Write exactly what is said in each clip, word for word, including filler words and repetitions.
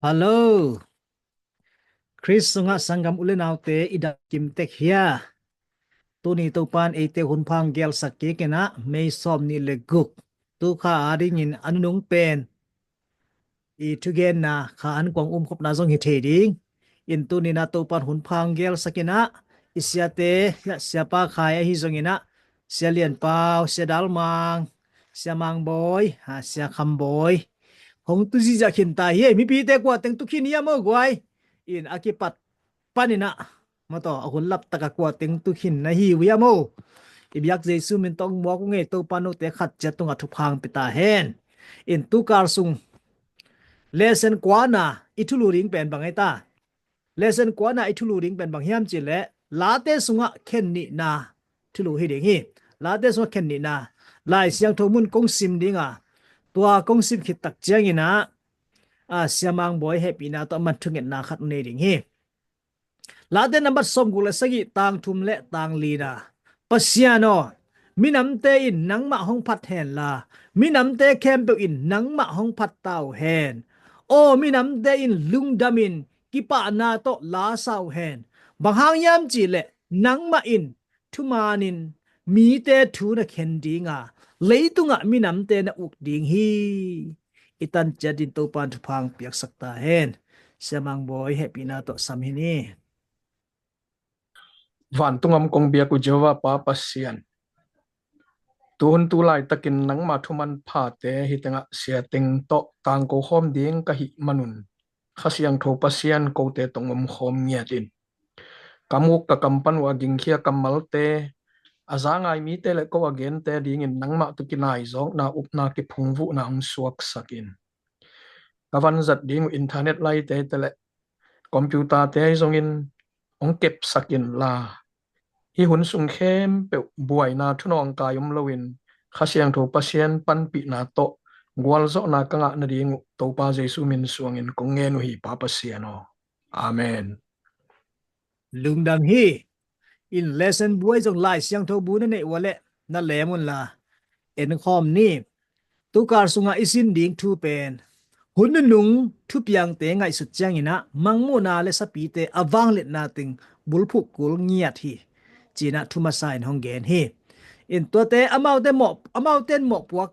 Hallo. Khrist sungah sanggam u le naute i dam kim tek hia? Tuni Topan eite hun pha hong gelsak kik in ah, May sawm nih le guk, tu kha adingin a nunung pen i thugenna, kha an kuang umkhopna zong hi thei ding. In tuni in ah Topan hun pha hong gelsak in ah, i siate, Siapa Khai ahi zongin ah, Sia Lian Pau, Sia Dal Mang, Sia Mang Bawi, ha, Sia Kham Bawi, hong tu zihziah khin ta hi. Mipite kua teng tu khin hiam aw guai? In a kipat panin ah, maw taw, a hun laptak a kua teng tu khin na hi uh hiam aw? I biak Jesu min tawh hong muak ung ei. Topan note khat ciat tungah thupha hong pia ta hen. In tu kal sung lesson kuana i thulu ding pen bang ei ta? Lesson kuana i thulu ding pen bang hiam cih leh, Late sungah khen nihna thulu hi ding hi. Late sungah khen nihna. Lai Siangtho mun kong sim ding a, tua kong sim khit tak ciangin ah, a, Sia Mang Bawi hehpihna tawh a man thungetna khat nei ding hi. Late nambat sawmguk le sagih, tang thum le tang lina. Pasian aw, minamte in nangmah hong phat hen la, minamte khempeuh in nangmah hong phat ta uh hen. Aw, minamte in lungdamin kipahna tawh la sa uh hen. Bang hang hiam cih leh nangmah in thumanin mite thu na khen ding a, leitungah minamte na uk ding hi. I tan ciat in Topan thupha hong piaksak ta hen. Sia Mang Bawi, hehpihna tawh sam hi ni. Vantung om kong biak uh Jehovah Pa Pasian, tuhun tu laitakin nangma thu manphate hih tengah sia teng tawh tangko khawm ding ka hih manun, Kha Siangtho Pasian kote tawh om khawm ngiat in. Ka muk ka kam pan uh a gingkhia kammalte, a za ngai mite le ko a gente dingin nangmah tawh kinai zawkna, upna, kiphungvuhna hong suaksak in. Ka vanzat ding uh internet laite te le computer-te ahi zongin hong kepsak in la, hih hun sung khempeuh buaina thunawng kai om loin, Kha Siangtho Pasian panpihna tawh gualzawhna ka ngah nading uh Topa Jesu min suangin kong ngen uh hi, Pa Pasian aw. Amen. Lungdam hi. In lesson buai zong Lai Siangtho bu na neih uh a leh na lem un la, en khawm ni. Tu kal sungah i sin ding thu pen, hun nunung thupiangte ngaihsut ciangin ah, mangmuhna le sapite a vangliatna teng bulphuh kul ngiat hi, ci-in ah thu masa in hong gen hi. In tuate amaute mawh, amaute in mawhpuak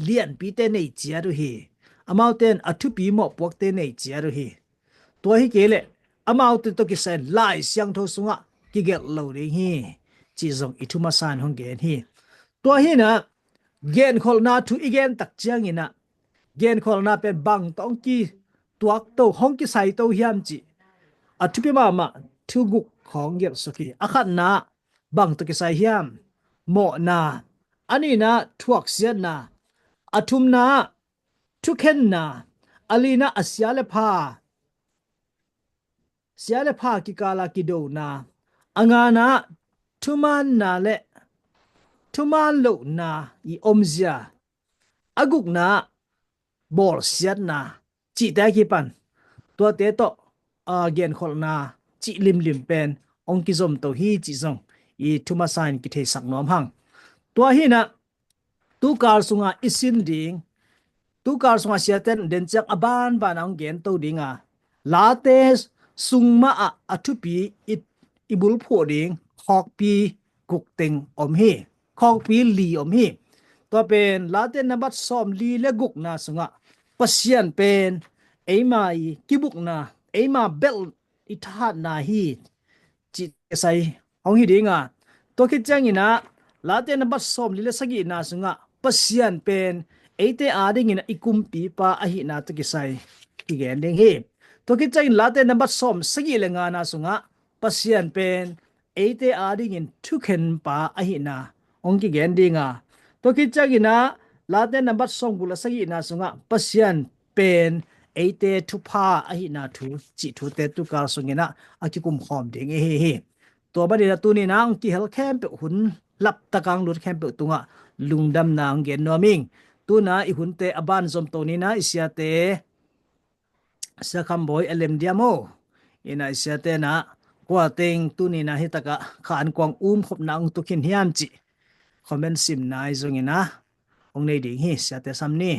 lianpite nei ciat uh hi. Amaute in a thupi mawhpuakte nei ciat uh hi. Tua hi kei leh amaute tawh kisai Lai Siangtho sungah kigelh lo ding hi, ci zong i thu masa in hong gen hi. Tua hi-in ah, genkholhna thu i gen tak ciangin ah, genkholhna pen bang tawh hong kituak to, hong kisai to hiam cih a thupi mahmah thu guk khawng gelh suk hi. A khatna, bang tawh kisai hiam? Mawhna. A nihna, thuaksiatna. A thumna, thukhenna. A lina, a sia le pha, sia le pha kikala kidona. A ngana, thumaanna le thumaan lohna i omzia. A gukna, bawlsiatna. Cihte a kipan, tuate tawh, a, genkholhna cih limlim pen hong kizom to hi, cih zong i thu masa in kitheisak nuam hang. Tua hi-in ah, tu kal sungah i sin ding, tu kal sungah siate in den ciang a banban ah hong gen to ding a, Late sung mah ah a thupi i, i bulphuh ding khawkpi guk teng om hi. Khawkpi li om hi. Tua pen Late nambat sawmli le gukna sungah, Pasian pen eima i kibukna, eima belh i thahatna hi, cih kisai hong hi ding a. Tua khit ciangin ah, Late nambat sawmli le sagihna sungah, Pasian pen eite adingin i kumpipa ahihna tawh kisai kigen ding hi. Tua khit ciangin Late nambat sawmsagih le ngana sungah, Pasian pen eite adingin thukhenpa ahihna hong kigen ding a. Tua khit ciangin ah, Late nambat sawmguk le sagihna sungah, Pasian pen eite thupha ahihna thu, cih thute tu kal sungin ah a kikum khawm ding i hi hi. Tua manin ah tuni-in ah hong kihel khempeuh, hun laptak a hong lut khempeuh tungah lungdamna hong gen nuam ing. Tu-in ah i hunte a ban zom to ni-in ah, i siate, Sia Kham Bawi, a lem diam aw? In ah i siate in ah, kua teng tuni-in ah hi takah kha an kuang umkhopna hong tu khin hiam cih comment simna ahi zongin ah hong nei ding hi. Siate sam ni.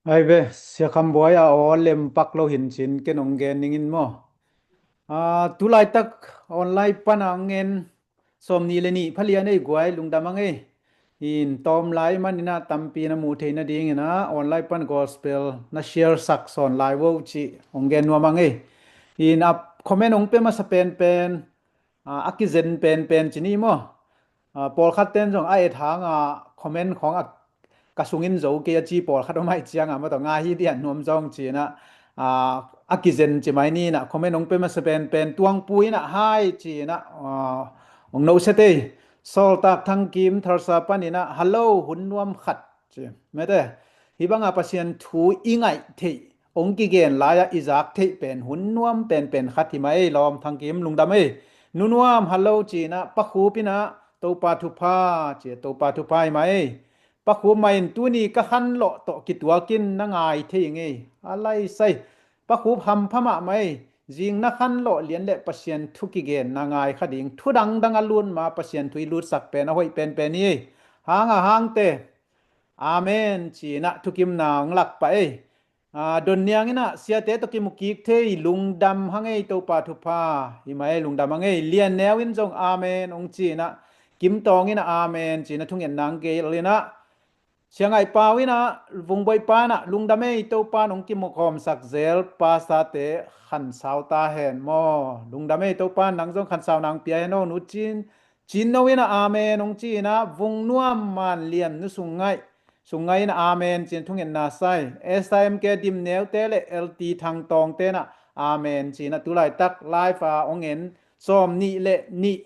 Ai ve, Sia Kham Buai a aw lem pak lo hin cin ken ong gen ning in maw? Ah, tu laitak online pan a ong en sawm nih le nih phalian ei guai, lungdam ang ei. In tawm lai man ina tampi na muh theih nading ina online pan gospel na share sak sawn lai vo ci ong gen nuam ang ei. In a comment ong pe masa penpen, ah, a kizen penpen ci ni maw? Ah, pawlkhat ten zong a et hang a comment khawng a ka sungin zo kei a ci pawlkhat om ai ciang a maw tawh ngai hi dian nuam zong ci ina, ah, a kizen ci mai ni ina comment ong pe masa penpen tuang pu ina hai ci ina, ah, ong no se tei. Sawltak Thang Kim Thalsa pan ina, "Hello, hun nuam khat," ci. Mete, hi banga Pasian thu i ngaih theih, ong kigen lai-ah i zak theih pen hun nuam penpen khat hi mah ei, lawm Thang Kim lungdam ei. Nu Nuam, "Hello," ci ina, Pa Khup ina, "Topa thupha," ci, "Topa thupha hi mah ei." Pa Khup mah in, "Tuni ka khanlawh tawh kituakin na ngai thei ngei." A lai sai. Pa Khup hampha mahmah ei. Zing na khanlawh lian le Pasian thu kigen na ngai kha ding. Thu dangdang a lut ma Pasian thu i lutsak pen a hoih penpen hi ei. Hang a hangte. Amen. Ci ina thukimna ong lak pah ei. Ah, Don Niang ina, "Siate tawh kimu kik thei, lungdam hang ei, Topa thupha hi mah ei, lungdam hang ei." Lian Neu in zong amen ong ci ina, Kim Tawng ina amen ci ina thungetna ong gen ina, Sia Ngaih Pau ina, "Vung Bawi Pa ina, lungdam ei, Topa nong kimu khawmsak zel, pastor te khansau ta hen maw? Lungdam ei, Topa nang zong khansau nang pia hen aw, nu cin." Cin No ina amen ong ci ina, Vung Nuam, Man Liam, Nu Sung Ngaih, Sung Ngaih ina amen ci ina thungetna sai. S I M K Dim Neute le L T Thang Tawngte ina amen ci ina tu laitak live a ong en sawm nih le nih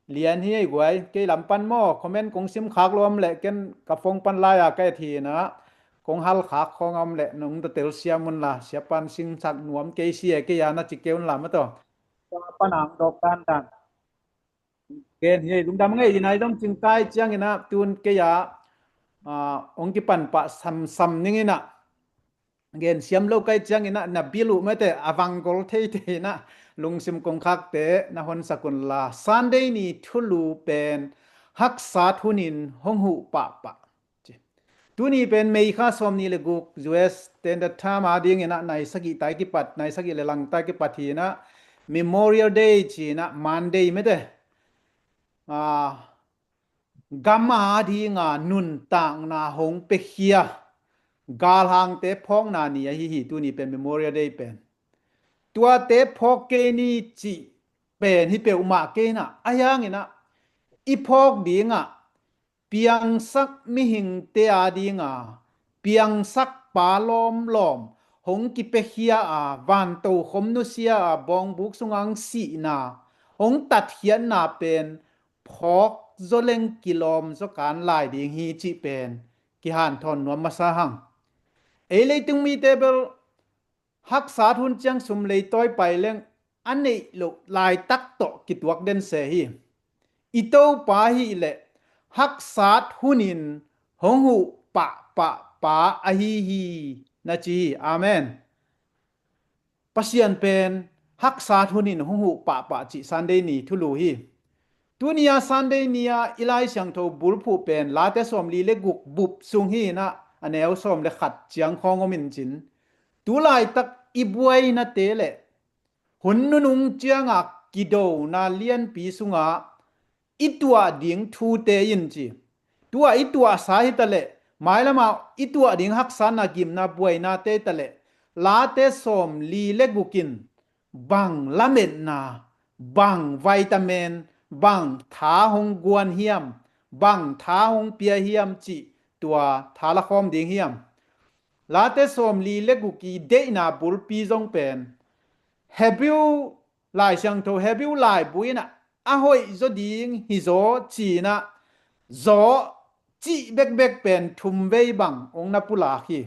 lian hi ei guai. Kei lam pan maw, comment kong sim khak lo om le ken ka phone pan lai-a ka et hi ina, kong hal khak khawng a om le nong ta telsiam un la, sia pan singsak nuam kei si e, kei a na ci kei un la maw tawh. Ka pan ang dawk dandan. Gen hi ei, lungdam ngei ina i dong cingkai ciang ina tun kei a, ah, ong kipan pah samsam ning ina. Gen siam lo kai ciang ina na bil uh mete a vanggol theithei ina lungsim kongkhakte na honsak un la. Sunday ni thulu pen haksat hunin hong huh pahpah. Tuni pen May kha sawm nih le guk, U S Standard Time a ding ina nai sagih tai kipat, nai sagih le lang tai kipat hi ina Memorial Day ci ina Monday mete. Ah, gam a dinga nuntakna hong piakhia galhangte phawkna ni ahi hi. Tuni pen Memorial Day pen tuate phawk kei ni cih pen hi peuhmah kei ina, a hiang ina i phawk dinga piangsak mihingte a dinga piangsak pa lawmlawm hong kipiakhia a, vantokhom nusia a, bawngbuk sunga hong sihna, hong tatkhiatna pen phawk zaw leng kilawm zaw kan lai ding hi cih pen kihanthawn nuam masa hang. Ei leitung mite bel haksat hun ciang sum leitawi pai leng a neih loh laitak tawh kituak den se hi. I Topa hi leh haksat hunin hong huh pahpah pa ahi hi na ci hi. Amen. Pasian pen haksat hunin hong huh pahpah cih Sunday ni thulu hi. Tuni a Sunday ni a i Lai Siangtho bulphuh pen Late sawmli le guk bup sung hi ina a neu sawm le khat ciang khawng om in cin. Tu laitak i buainate le hun nunung cianga kidona lianpi sunga i tuah ding thute in ci. Tua i tuahsa hitaleh mailama i tuah ding haksatna, gimna, buainate hitaleh Late sawmli le gukin bang lametna, bang vitamin, bang tha hong guan hiam, bang tha hong pia hiam cih tua tha lakhawm ding hiam. Late sawmli le guk i deihna bulpi zong pen Hebrew, Lai Siangtho Hebrew laibu ina a hoih zaw ding hi zaw ci ina zaw cih bekbek pen thum vei bang ong na pulak hi.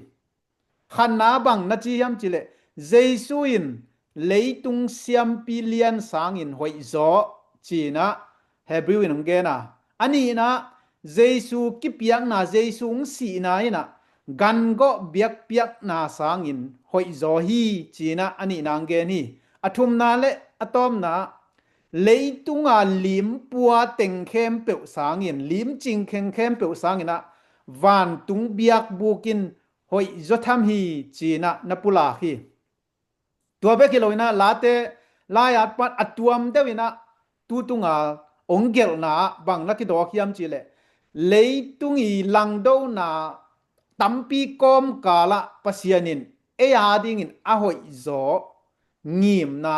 Khatna bang na ci hiam cileh Jesu in leitung siampi lian sangin hoih zaw ci ina Hebrew in ong gen a. A nihna Jesu kipiakna, Jesu ong sihna ina gangawh biakpiakna sangin hoih zaw hi ci ina a nihna ong gen hi. A thumna le a tawpna leitunga limpua teng khempeuh sangin, limcing kheng khempeuh sangin ah vantung biakbukin hoih zaw tham hi, ci-in ah na pulak hi. Tua bek hi lo-in ah Late lai-at pan a tuam deuh in ah tu tunga hong gelhna ah bang na kidawk hiam cih leh, leitung i langdona tampi kawmkal ah Pasian in ei a dingin a hoih zaw ngimna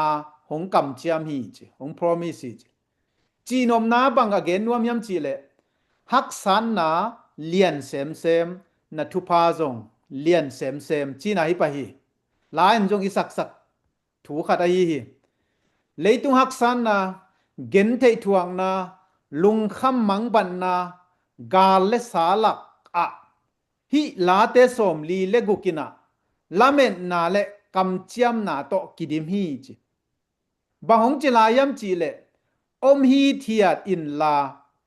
hong kamciam hi ci, hong promise hi ci. Cihnopna bang a gen nuam hiam cih leh, haksatna lian semsem, na thupha zong lian semsem, cihna hi pah hi. La in zong i saksak thu khat ahi hi. Leitung haksatna, gentheih thuakna, lungkham mangbatna, gal le sa lakah hih Late sawmli le guk in ah lametna le kamciamna tawh kidim hi ci. Bang hong ci lai hiam cih leh, om hithiat inla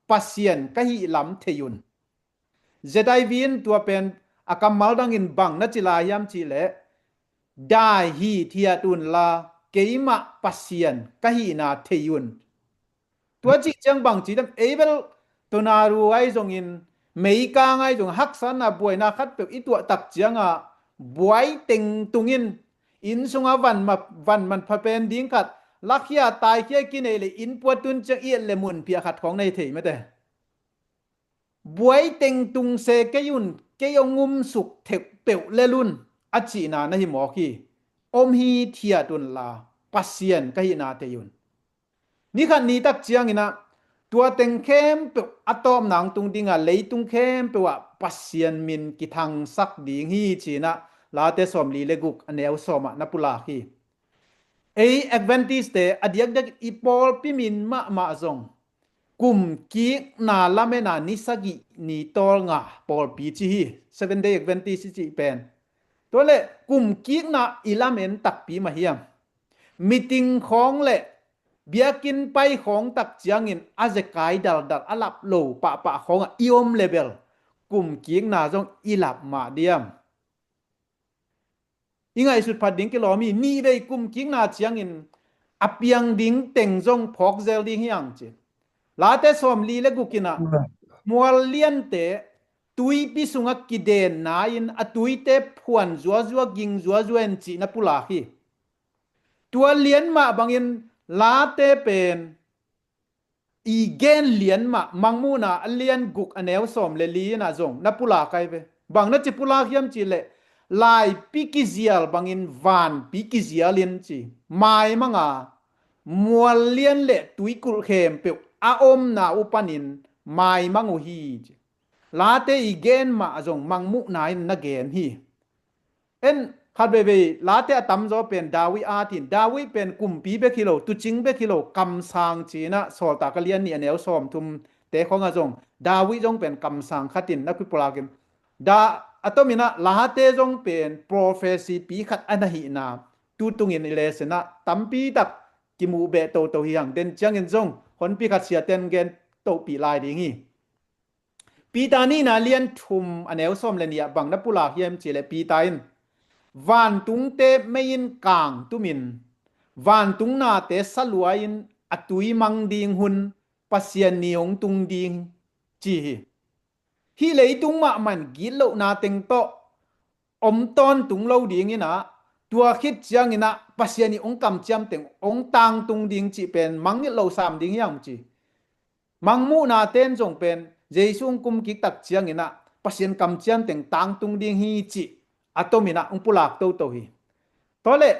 Pasian ka hih lam thei un. Z I V in tua pen a kammal dangin bang na ci lai hiam cih leh, dai hithiat unla keimah Pasian ka hihna thei un. Tua cih ciang bang ci dem, ei bel Tornado ahi zongin, meikang ahi zong, haksatna buaina khatpeuh i tuah tak ciangah buai tengtung in, inn sungah van ma-, van manpha pen ding khat lakhia taikhia i kineih leh inn puattun ciang i et leh mun phiah khat khawng na hi thei mate. Buai tengtung se kei un, kei hong umsuk thei peuh lel un, a cihna na hi mawk hi. Om hithiat unla Pasian ka hihna thei un. Ni khat ni tak ciangin ah tua teng khempeuh a tawpna hong tung ding a, leitung khempeuh ah Pasian min kithangsak ding hi, ci-in ah Late sawmli le guk a neu sawm ah na pulak hi. Ei Adventist-te a diakdiak i pawlpi min mahmah zong kumkikna lametna ni sagih ni tawlnga pawlpi ci hi. Seven Day Adventist i cih pen. Tua leh kumkikna i lamen takpi mah hiam? Meeting khawng le biakinn pai khawng tak ciangin a zekai daldal, a lap lo pahpah khawngah i om leh bel kumkikna zong i lap mah diam? I ngaihsut phat ding kilawm hi. Nihvei kumkikna ciangin a piang ding teng zong phawk zel ding hi hang ci. Late sawmli le guk in ah mual liante tuipi sungah kidenna in a tuite phuan zuazua, ging zuazua in cih na pulak hi. Tua lian mah bangin Late pen i gen lian mah, Mangmuhna a lian guk a neu sawm le li in ah zong na pulak ai ve. Bang na ci pulak hiam cih leh, laipi kizial bangin vanpi kizial in ci. Maimang a, mual lian le tuikulh khempeuh a omna uh panin maimang uh hi ci. Late i gen mah zong Mangmuhna in na gen hi. En khat veivei Late a tamzaw pen David at in, David pen kumpi bek hi lo, tuucing bek hi lo, kamsang ci-in ah Sawltak a lian nih a neu sawmthum te khawngah zong David zong pen kamsang khat in na kipulak in, da a tomin ah Late zong pen prophecy pi khat a na hihna tu tungin i lesson ah tampi tak kimuh beh toto hi hang. Den ciangin zong honpi khat siaten gen tohpih lai ding hi. Peter nihna lian thum a neu sawm le nih ah bang na pulak hiam cih leh Peter in, vantungte mei in kangtumin, vantung nate salua in a tui mang ding hun Pasian ni hong tung ding ci hi. Hih leitung mahmah in gitlohna teng tawh om tawntung lo ding in ah, tua khit ciangin ah Pasian ii hong kamciam teng hong tangtung ding cih pen mangngilh lo sam ding hi hang ci. Mangmuhna ten zong pen Jesu hong kumkik tak ciangin ah Pasian kamciam teng tangtung ding hi cih a tomin ah hong pulak toto hi. Tua leh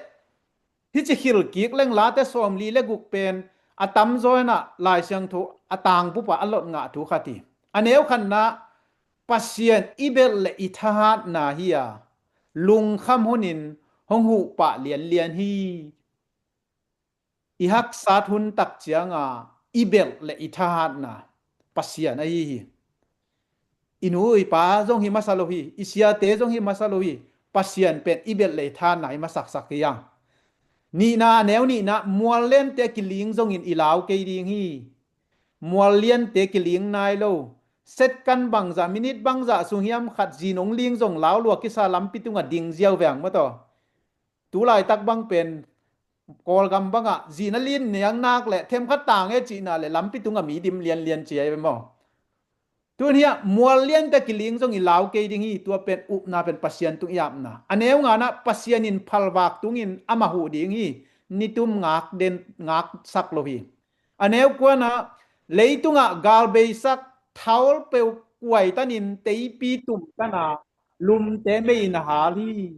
hih ci khilkik leng Late sawmli le guk pen a tamzaw in ah Lai Siangtho a tangbup ah a lot ngah thu khat hi. A neu khatna, Pasian i belh le i thahatna hi a, lungkham hunin hong huh pah lianlian hi. I haksat hun tak cianga i belh le i thahatna Pasian ahi hi. I nu i pa zong hi masa lo hi, i siate zong hi masa lo hi. Pasian pen i belh le i thahatna hi masaksak hi hang. Nihna, a neu nihna, mual liante kiling zongin i lau kei ding hi. Mual liante kiling nai lo. Second bangzah, minute bangzah sung hiam khat zi nong ling zong lau lua kisa lampi tungah ding ziau veng maw taw. Tu laitak bang pen Kawlgam bangah zi na lin niang nak le themkhat tang e cihna le lampi tungah mi dim lianlian ci ai ve maw. Tun hiah mual lian bek kiling zong i lau kei ding hi. Tua pen upna pen Pasian tung i apna. A neu ngana, Pasian in phalvak tungin amah huh ding hi. Nitum ngak den, ngaksak lo hi. A neu kuana, leitungah galbeisak thawl peuh kuaitanin teipi tumtana lumte mei na hal hi.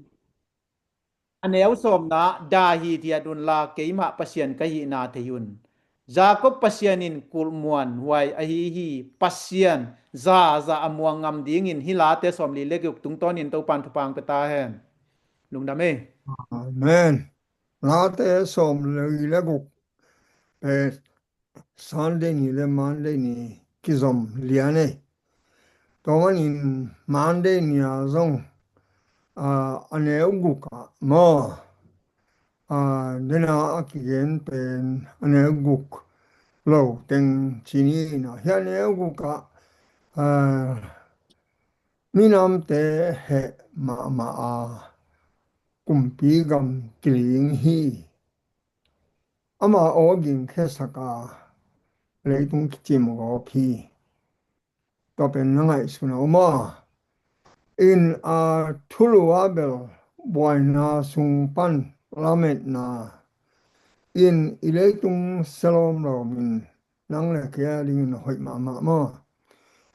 A neu sawmna, dah hithiat unla keimah Pasian ka hihna thei un. Jacob Pasian in kulhmuan huai ahi hi. Pasian zaza a muang ngam dingin hih Late sawmli le guk tungtawnin Topan thupha pia ta hen. Lungdam ei. Amen. Late sawmli le guk pen Sunday ni le Monday ni kizom lian ei. Tua manin Monday ni a zong, ah, a neu guk ah maw, ah, dena a kigen pen a neu guk lo teng ci ni ina. Hia neu guk ah, ah, minamte heh mahmah a kumpi gam kiling hi. Amah aw gingkhiasak a leitung kicim gawp hi. Tua pen na ngaihsun a om a, in a thulu a bel buaina sung pan lametna in i leitung selawm lawmin nang le kei a dingin hoih mahmah maw?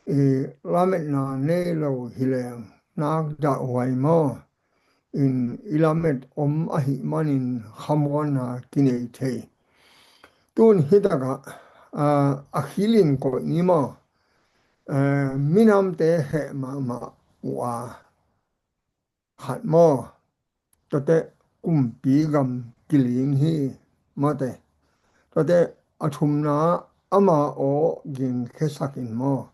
I lametna nei lo hileng nak dahhuai maw? In i lamet om ahih manin khamuanna kinei thei. Tun hitakah, ah, a khilin koih ni maw? Eh, minamte heh mahmah uh a khat maw? Tuate kumpi gam kiling hi mawte. Tuate a thumna, ama aw gingkhiasak in maw?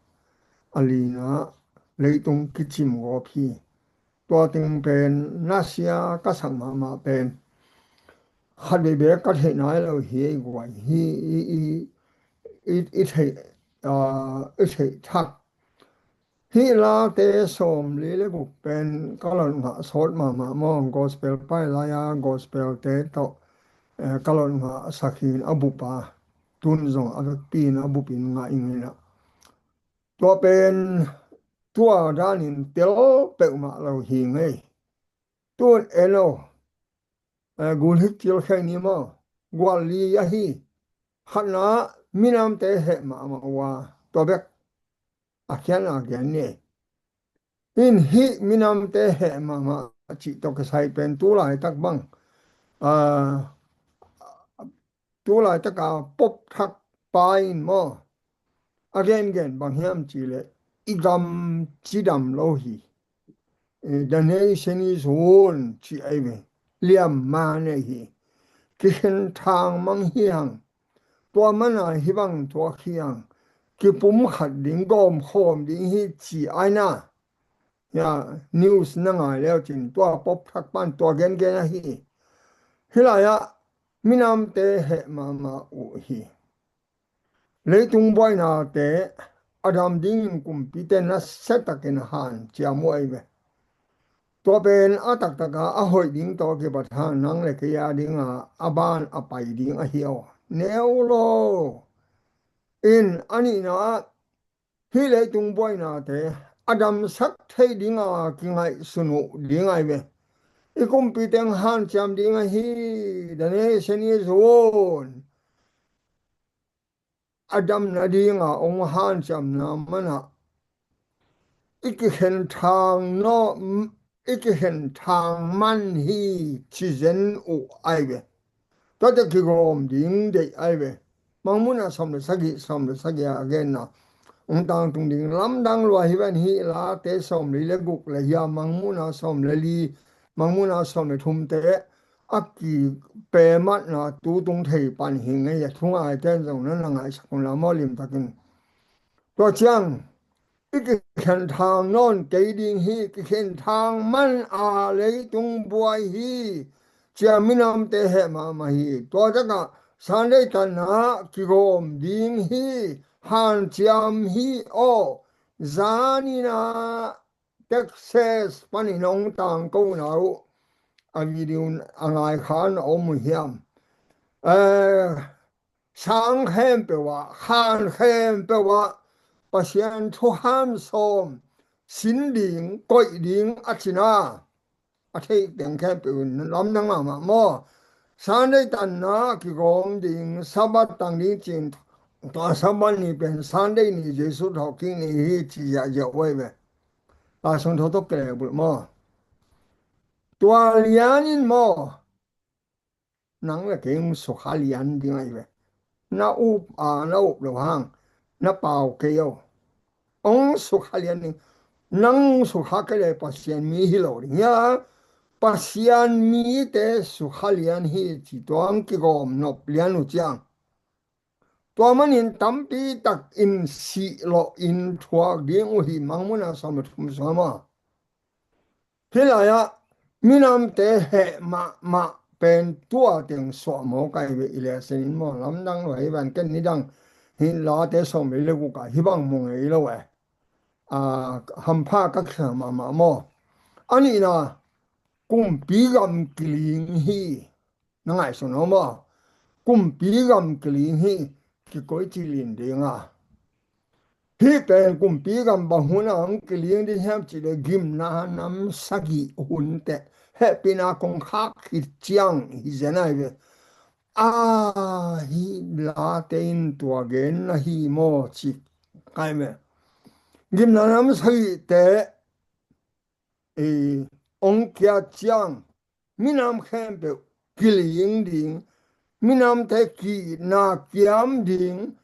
A lina, leitung kicim gawp hi. Tua teng pen nasia ka sak mahmah pen khat veivei ka theih nai lo hi. Ei guai hi i, i, i, i theih, ah, i theih thak. Hih Late sawmli le guk pen ka lot ngah sawt mahmah maw? Gospel pailai-a gospel te tawh, eh, ka lot ngah sakhin a bup a, tun zong a vekpi in a bup in ngah ing inah. Tua pen tua danin tel peuhmah lo hi ngei. Tun en lo, eh, gulhik cil khei ni maw? Gual li ahi. Khatna, minamte heh mahmah uh a, tua bek a khian a gen ni. In hih minamte heh mahmah cih tawh kisai pen tulaitak bang, ah, tulaitaka pop thak pa in maw, a gengen bang hiam cihleh i gam cidam lo hi. Eh, the nation is one ci ai ve. Liam ma nei hi. Kikhen thang mang hi hang. Tua mana hi bang tua hi hang. Kipum khat ding gawm khawm ding hi ci ai na. Ya, news na ngai leu cin tua pop thak pan tua gengen ahi. Hilai-ah minamte heh mahmah uh hi. Leitung buainate a dam dingin kumpite nasiatakin hanciam uh ahi ve. Tua pen a taktaka a hoih ding tawh kipat han nang le kei a dinga a ban a pai ding ahi aw. Neu lo. In a nihna ah hih leitung buainate a damsak thei dinga kingaihsun uh ding ahi ve. I kumpi teng hanciam ding ahi. The nation is one. A damna dinga ong hanciamna mana i kikhen thang no, i kikhen thang man hi ci zen uh ahi ve. Tuate kigawm ding deih ahi ve. Mangmuhna sawm le sagih, sawm le sagih a genna ong tangtung ding lamdang lua hi ven. Hih Late sawm li le guk le hia Mangmuhna sawm le li, Mangmuhna sawm le thumte a kipematna tu tung thei pan hi ngei a, thungaite in zong na na ngaihsak unla maw limtakin. Tua ciang i kikhen thang nawn kei ding hi, kikhen thang man a leitung buai hi. Cia minamte heh mahmah hi. Tua takah Sunday tanah kigawm ding hi. Hanciam hi aw. Zanina Texas panin hong tangkona uh a video a ngaikha na om uh hiam? Eh, sang khempeuh ah, khan khempeuh ah Pasian thukham sawm sin ding, koih ding a cina a theih teng khempeuh in lamdang mahmah maw? Sunday tanna kigawm ding, Sabbath tang ding cin, tua Sabbath ni pen Sunday ni, Jesu thawhkik ni hi ci ziahziah uh ahi ve. Lai Siangtho tawh kilehbulh maw? Tua lian in maw, nang le kei hong sukha lian ding ahi ve. Na up a, na up lo hang na pau kei o. Hong sukha lian ding. Nang sukha kei le Pasian mi hi lo ding hia? Pasian mite sukha lian hi ci, tua hong kigawm nop lian uh ciang, tua manin tampi tak in sih lawh in thuak ding uh hi, Mangmuhna sawm le thum sung ah. Hih lai-ah minamte heh mahmah pen tua teng suah mawk ahi ve. I leh sin in maw, lamdang lo hi van, ken nidang hih Late sawm le guk ah hih bang mu ngei lo e. A, hampha ka kisa mahmah maw? A nihna, kumpi gam kiling hi. Na ngaihsun aw maw? Kumpi gam kiling hi, kikoih cilin ding a. Hih pen kumpi gam bang hun a hong kiling ding hiam cih leh gimna nam sagih hun teh, hehpihna kongkhak khit ciang hi zen ahi ve. A, hih Late in tua gen na hi maw ci ahi ve. Gimna nam sagih teh, eh, hong kiat ciang minam khempeuh kiling ding, minamte ki-itna kiam ding,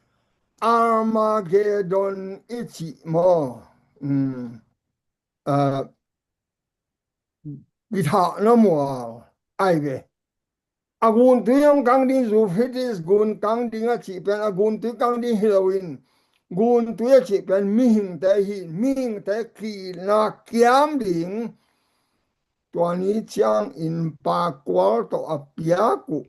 Armageddon i cih maw? Um, ah, kithahna mual ahi ve. A guntui hong kang ding, Euphrates gun kang ding a cih pen a guntui kang ding hi loin, guntui a cih pen mihingte hi, mihingte ki-itna kiam ding. Tua ni ciangin pakkual tawh a piak uh,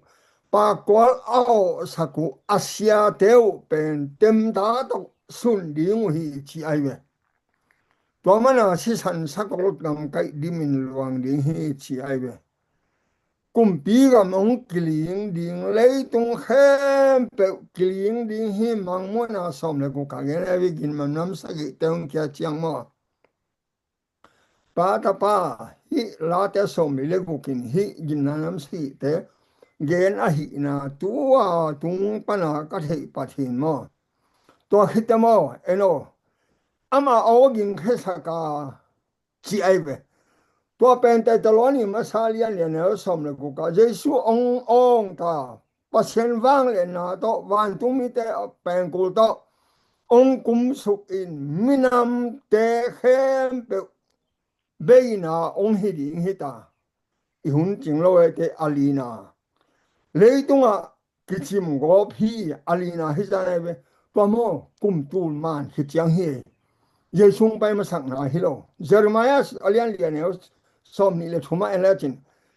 pakkual a awhsak uh, a siate uh pen temta tawh sun ding uh hi ci ahi ve. Tua mana sisan sakol gamkaih dimin luang ding hi ci ahi ve. Kumpi gam hong kiling ding, leitung khempeuh kiling ding hi, Mangmuhna sawm le guk ah gen ahi ve, gimna nam sagihte hong kiat ciang maw? Pa, Tapa, hih Late sawm le guk in hih gimna nam sagihte gen ahihna tua tung pana ka theih Pathian maw? Tua khit teh maw, en aw, amah aw ging khesak a ci ahi ve. Tua pen Thessaloni masa lian li a neu sawm le guk ah Jesu hong awng ta, Pasian vangliatna tawh, vantungmite pengkul tawh hong kumsuk in minamte khempeuh beina hong hi ding hi ta. I hun cing lo e, te a lina. Leitungah kicim gawp hi, a lina hi zan ahi ve. Tua maw, kum tul man khit ciang hi. Jesu hong pai masakna hi lo. Jeremiah a lian li a neu sawm nih le thum ah en lecin,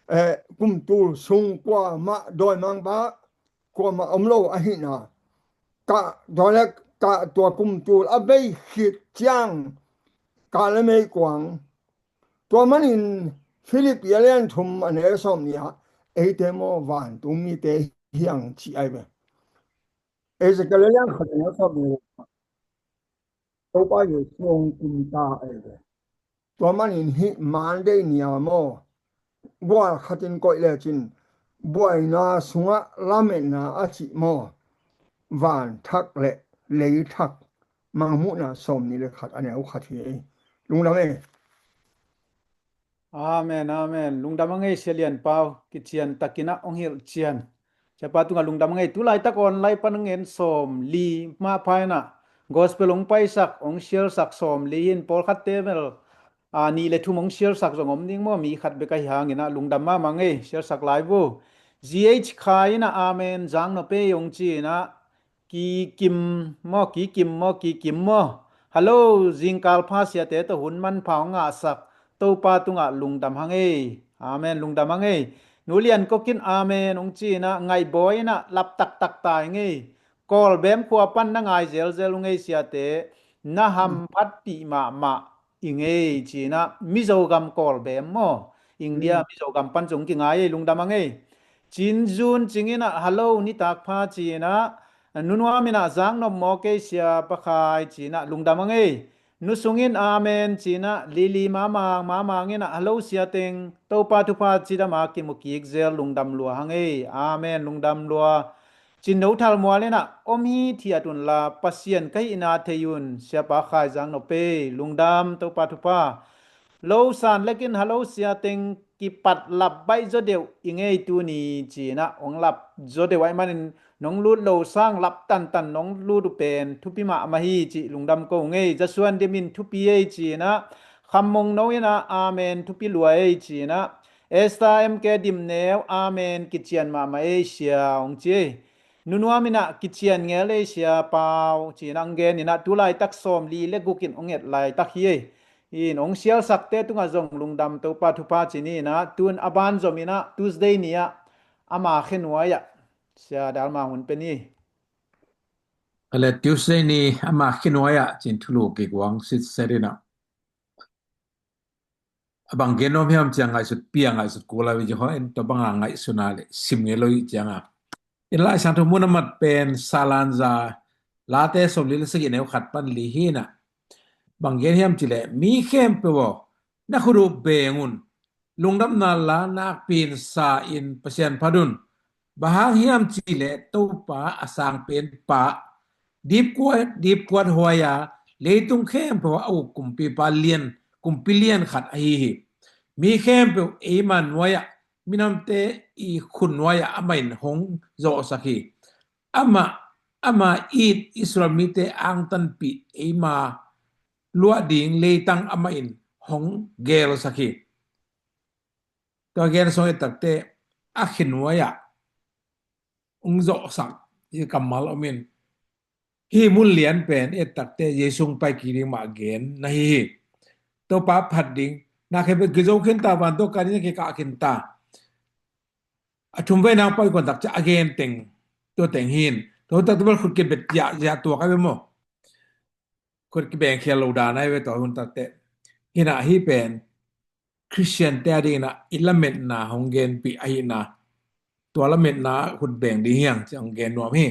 eh, kum tul sung kuamah dawimangpa kuamah om lo ahihna. Kah, tua le kah, tua kum tul a bei khit ciang kah le meikuang. Tua manin Philippi a lian thum a neu sawm nih ah eite maw, vantungmite hi hang ci ahi ve. Ezekiel a lian khat a neu sawm nih, Topa Jesu hong kum ta ahi ve. Tua manin hih Monday ni a maw, gual khatin koih lecin buaina sungah lametna a cih maw, van thak le lei thak, Mangmuhna sawm nih le khat a neu khat hi. Lungdam e. Amen, amen. Lungdam a ngei Sia Lian Pau, kician takin ah hong hilh cian. Siapa tungah lungdam a ngei. Tu laitak online pan hong en sawm li mah pha in ah, gospel hong paisak, hong share sak sawm li in, pawlkhatte bel, a, nih le thum hong share sak zong om ding maw, mi khat bek ahi hangin ah lungdam mahmah ngei, share sak lai vo. G H Khai in ah, amen, zang nop ei hong ci in ah, Kikim maw, Kikim maw, Kikim maw. Hallo, zingkal pha siate tawh hun manpha hong ngahsak Topa tungah lungdam hang ei. Amen, lungdam hang ei. Nu Lian Kok in amen hong ci in ah, Ngaihbawi in ah lap taktak ta ing ei. Kawlbem khua pan na ngai zelzel ung ei siate, na hamphatpih mahmah ing ei ci in ah, Mizo gam Kawlbem maw, India, Mizo gam pan zong kingai ei, lungdam hang ei. Cin Zun Cing in ah, hallo, nitak pha ci in ah, Nunuam in ah zaknop maw kei sia Pa Khai ci-in ah lungdam a ngei. Nusung in amen ci-in ah, Lili Mamang, Mamang in ah halo sia teng Topa thupha cidam a kimu kik zel lungdam lua a ngei. Amen, lungdam lua. Cin No Thal Mual in ah om hithiat unla Pasian ka hihna thei un, sia Pa Khai zaknop ei, lungdam, Topa thupha. Lo San Lek in halo sia teng kipat lap baih zaw deuh i ngei tuni ci-in ah hong lap zaw deuh ahih manin nong lut lo sang lap tantan nong lut uh pen thupi mahmah hi cih lungdam ko ngei. Zasuan Dim in thupi ei ci-in ah, Kham Mong No in ah amen, thupi lua ei ci-in ah, Esther M K Dim Neu amen, kician mahmah ei sia hong ci ei. Nunuam in ah kician ngel ei sia Pau ci-in ah hong gen in ah, tu laitak sawmli le guk in hong et laitak hi ei. In hong sialsakte tungah zong lungdam, Topa thupha ci ni in ah, tun a ban zom in ah Tuesday ni ah ama khe nuai ah sia Dal Ma hun pe ni. Ale Tuesday ni ama khe nuai ah cin thulu kik uang sitset in ah, a bang gen nuam hiam ci a ngaihsut pia ngaihsut kul a, video in tua bang a ngaihsun a le sim ngei lo hi ciang a. In Lai Siangtho mun a mat pen Salanza Late sawmli le sagih neu khat pan li hi in ah, bang gen hiam cih leh, mi khempeuh aw, na khut uh beng un, lungdamna la nakpi in sa in Pasian phat un. Bang hang hiam cih leh Topa a sang pen Pa, dipkuat, dipkuat huai a, leitung khempeuh a uk kumpipa lian, kumpi lian khat ahi hi. Mi khempeuh eima nuai ah, minamte i khut nuai ah amah in hong zawhsak hi. Amah, ama it Israel mite angtanpih eima luah ding leitang amah in hong gelsak hi. Tua gen sawng et takte a khe nuai ah hong zawhsak hi kammal om in. Hih mun lian pen et takte Jesu hong pai kik ding mah gen na hi hi. Topa phat ding, na khe pe kizo khin ta, van tua ka ding na kikah khin ta. A thum vei nang pai kuan tak ciah a gen teng, tua teng hi in. Tua hun tak tua bel khut kibet ziahziah tuak a ve maw. Khut kibeng khial lo dan a ve tua hun takte. Hi in ah hih pen Khristiante a ding in ah i lametna hong genpih ahi in ah, tua lametna khut beng ding hi hang ci hong gen nuam hi.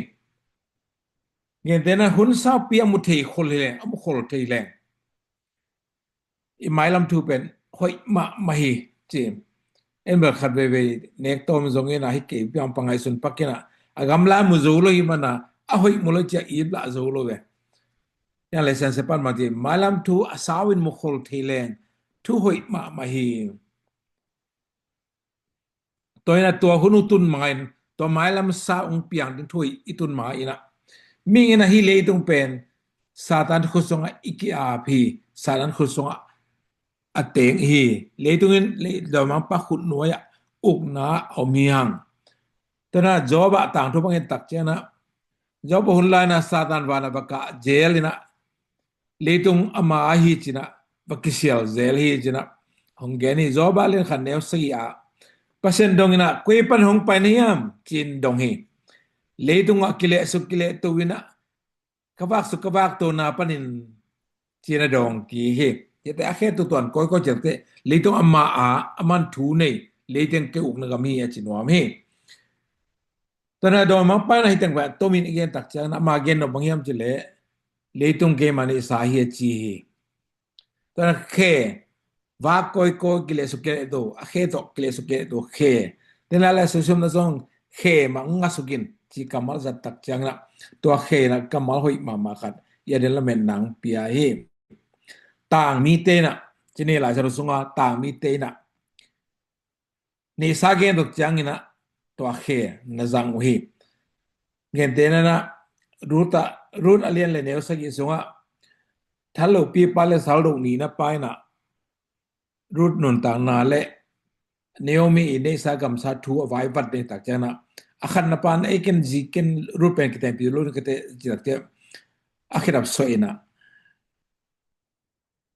Gentehna hun saupi a mu thei khol hi leng, a mu khol thei leng, i mailam thu pen hoih mahmah hi ci. En bel khat veivei nek tawm zong in ah hih kei piang pa ngaihsun pak in ah, a gamla mu zo lo hi man a, a hoih mu lo ci a ip lah zo lo ve. Yan le siansia pan mah ci, mailam thu a sau in mu khol thei leng thu hoih mahmah hi. Tua in ah tua hun uh tun mah in, tua mailam sa hong piang ding thu i tun mah in ah, mihing in ah hih leitung pen Satan khut sungah i ki-ap hi. Satan khut sungah a teng hi. Leitung in lei, dawimangpa khut nuai ah ukna a om hi hang. Tua in ah Job ah tangthu bang et tak ciang in ah, Job a hun lai in ah Satan van ah va kah zel in ah, leitung ama ahi ci in ah va kisial zel hi ci in ah hong gen hi. Job a lian khat neu sagih ah, Pasian dong in ah, koi pan hong pai na hiam ci in dong hi. Leitung ah kilehsuk kilehto in ah, ka vaksuk ka vaktona panin ci in a dong kik hi. Ciate a khe tutuan kawikawi ciate leitung ama a, aman thu nei, leitung kei ukna gam hi a ci nuam hi. Tua in ah dawimangpa in ah hih teng pen a tomin i gen tak ciang in ah ama gen nop bang hiam cih leh, leitung keima neihsa hi a ci hi. Tua in ah khe, vak kawikawi kilehsuk kilehto, a khe tawh kilehsuk kilehto khe. Tua in ah le susiamna zong khe mah hong ngahsuk in ci kammal zat tak ciang in ah, tua khe in ah kammal hoih mahmah khat i a den lametna hong pia hi. Tangmite in ah, ci ni, Lai Siangtho sungah tangmite in ah neihsa gen tuk ciang in ah tua khe na zang uh hi. Gentehna in ah Ruth ah, Ruth a lian le neu sagih sungah, thallopi pa le saldo nihna pa in ah Ruth nuntakna le Naomi i neihsa gamsa thu a vai vat ding tak ciang in ah, a khatna pa in ah ei ken zi ken Ruth pen kitenpih lo kite ci tak ciang a khedap suah in ah,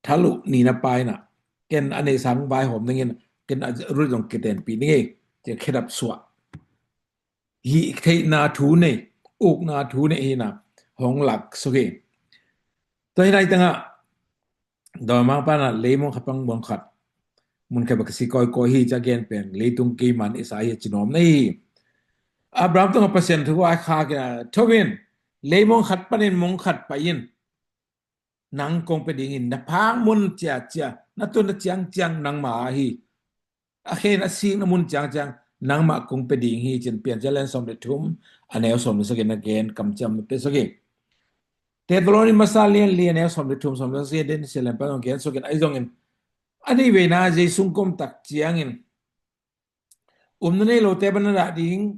thallo nihna pa in ah, ken a neihsa hong vaihawm ding in, ken a Ruth zong kitenpih ding ei ci a khedap suah. Hih theihna thu nei, ukna thu nei hi in ah hong laksuk hi. Tua hi lai tangah dawimangpa in ah leimong khat pan mun khat, mun khat va kisi kawikawi hi ci a gen pen leitung keima neihsa hi a ci nuam na hi. Abraham tungah Pasian thu a khak in ah, tho in, Leimong khat panin mong khat pai in, nang kong pia ding hi. Na phak mun ciacia, na tun na ciangciang nangma ahi. A khen a sik na mun ciangciang nangmah kong pia ding hi, ci-in Piancil a lian sawm le thum, a neu sawm le sagih na gen kamciam na pia suk hi. Thesalonika masa lian li, a neu sawm le thum, sawm le sagih den sialem pan gen suk in, ahi zongin a nih veina Jesu hong kom tak ciangin um na nei lote bang na dah ding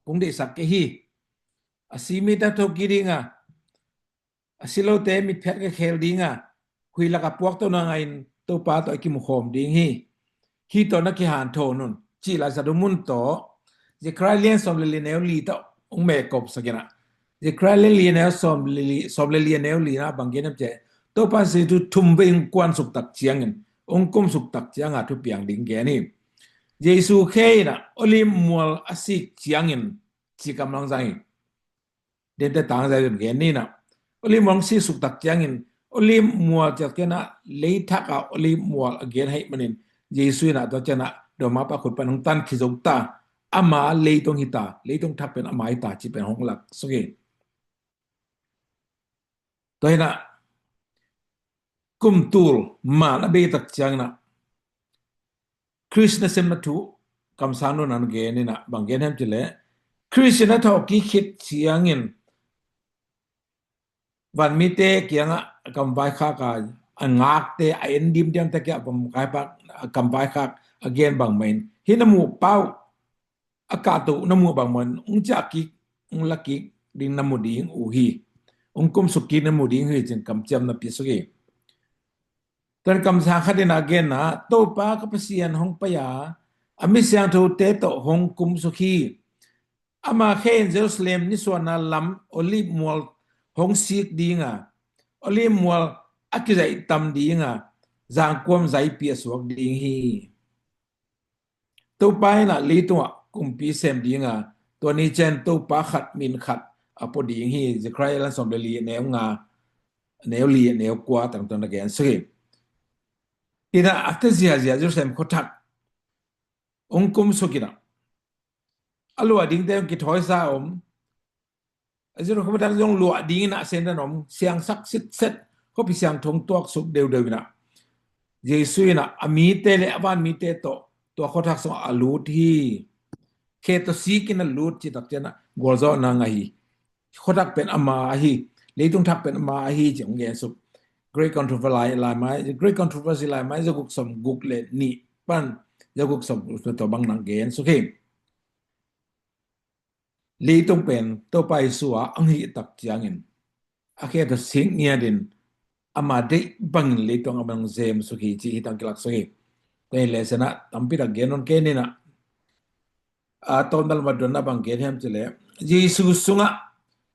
kong deihsak kei hi. A si mite thawhkik ding a, a si lote mitphiat ka khel ding a, huih lak a puakto na ngah in Topa tawh i kimukhawm ding hi. Hih tawh na kihanthawn un, cih laisat uh mun tawh Zechariah lian sawm le li, neu li tawh hong mekop sak in ah, Zechariah lian li, neu sawm le li, sawm le li, neu li na bang gen hiam cih leh, Topa Jesu thum vei hong kuan suk tak ciangin, hong kum suk tak cianga thupiang ding gen hi. Jesu khe in ah Olive mual a sik ciangin, ci kam lang zang hi. Dente tang zai zun gen ni na. Olive mual hong sik suk tak ciangin, Olive mual ciat kei na, leithak a Olive mual a gen ahih manin, Jesu in ah tua ciang ah dawmapa khut pan hong tan khit zo ta. Ama leitung hi ta, leitung thak pen ama hi ta, ci pen hong lak suk hi. Tua hi na, kum tul man a bei tak ciangin ah, Khrist nasem na thu kamsang nunah gen in ah, bang gen hiam cih leh, Khrist in a thawhkik khit ciangin van mite kiangah a kam vaikhak a, a ngakte, a en dimdiamte kiangah a kam vaikhak, a kam vaikhak a gen bang mah in, hih na muh pa uh, a kahto uh na muh bang mah in, hong ciah kik, hong la kik ding na mu ding uh hi. Hong kum suk kik na mu ding uh hi, ci-in kamciam na pia suk hi. Tua in kamsang khat in a gen ah, Topa ka Pasian hong pai a, a mi siangthote tawh hong kum suk hi. Ama khe in Jerusalem nisuahna lam Olive mual hong sik ding a, Olive mual a kizaih tam ding a, zangkuam zaipi a suak ding hi. Topa in ah leitungah kumpi sem ding a, tua ni ciang Topa khat min khat a pua ding hi. Zechariah a lian sawm le li, neu nga, neu li, neu kua tang tawh na gen suk hi. In ah a te ziazia Jerusalem khuathak hong kum suk in ah, a luah dingte hong kithawisa om. A Jerusalem khuathak zong luah ding in ah a sen dan om, siangsak sitset, khuapi siangtho hong tuaksuk deuhdeuh in ah, Jesu in ah a mite le a van mite tawh tua khuathak sungah a lut hi. Khe tawh sik in a lut cih tak ciang ah gualzawhna ngah hi. Khuathak pen ama ahi, leitung thak pen ama ahi, ci hong gen suk. Great Controversy lai, lai mai, Great Controversy lai mai, zaguk sawm guk le nih pan zaguk sawm guk le tua bang na gen suk hi. Leitung pen Topa Jesu a ang hih tak ciangin, a khe tawh sik ngiat in, ama deih bangin leitung a bang zem suk hi, ci hi tang kilak suk hi. Tua hi leh sen ah tampi tak gen on kei ni na. A tawmdal ma donna bang gen hiam cih leh, Jesu sungah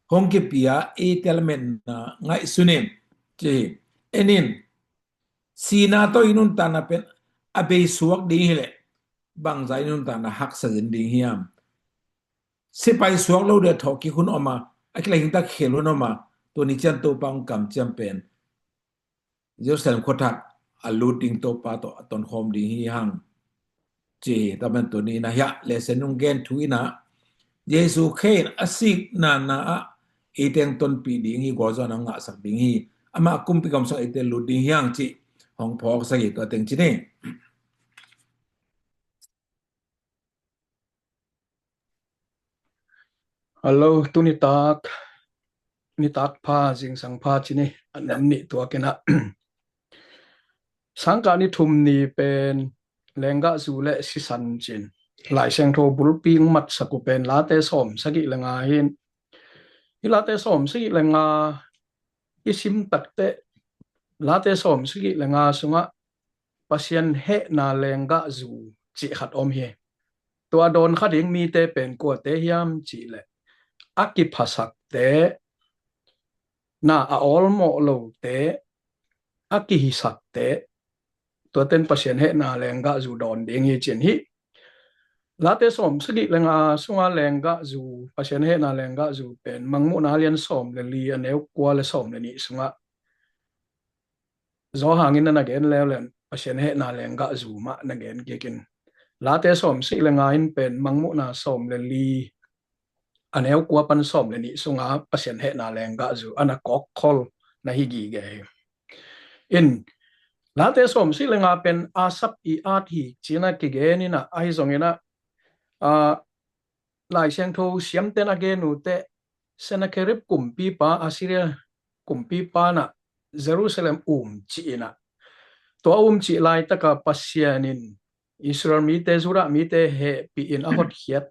hong kipia eite lametna ngaihsun in, ci hi. En in, sihna tawh i nuntakna pen a bei suak ding hi leh, bangza i nuntakna haksa zen ding hiam? Sipai suak lo ding a thawhkik hun om a, a kilahing tak khel hun om a, tua ni ciang Topa hong kamciam pen Jerusalem khuathak a lut ding Topa tawh a tonkhawm ding hi hang, ci hi. Tua pen tuni na hiah lesson hong gen thu in ah, Jesu khe in a sikna na ah eite hong tonpih ding hi, gualzawhna hong ngahsak ding hi, amah kumpi kamsang eite lut ding hi hang cih hong phawksak hi. Tua teng ci ni. Hello, tuni tak, nitak pha, zingsang pha ci ni, a nam nih tuak in ah. Sangkah ni thum ni pen lenggahzu le sisan ci-in Lai Siangtho bulpi hong matsak uh pen Late sawm sagih le nga hi. Hih Late sawm sagih le nga i sim takteh, Late sawm sagih le nga sungah Pasian hehna lenggahzu cih khat om hi. Tua dawn kha ding mite pen kuate hiam cih leh, a kiphasakte, na a awlmawh lote, a kihisakte, tuaten Pasian hehna lenggahzu dawn ding hi, ci-in hi. Late sawm sagih le nga sunga lenggahzu, Pasian hehna lenggahzu pen Mangmuhna a lian sawm le li, a neu kua le sawm le nih sungah Johan in na gen leuleu in, Pasian hehna lenggahzu mah na gen kik in. Late sawm sagih le nga in pen Mangmuhna sawm le li, a neu kua pan sawm le nih sunga Pasian hehna lenggah zu a na kawkkhol na hi gige hi. In Late sawm sik le nga pen a sap i at hi cina kigen ina ahi zongina a Lai Siangtho siamten a gen uh teh Sennacherib kumpipa, Assyria kumpipa na Jerusalem um cih ina tua um cih laitaka Pasian in Israel mite, Judah mite hehpih in a hotkhiat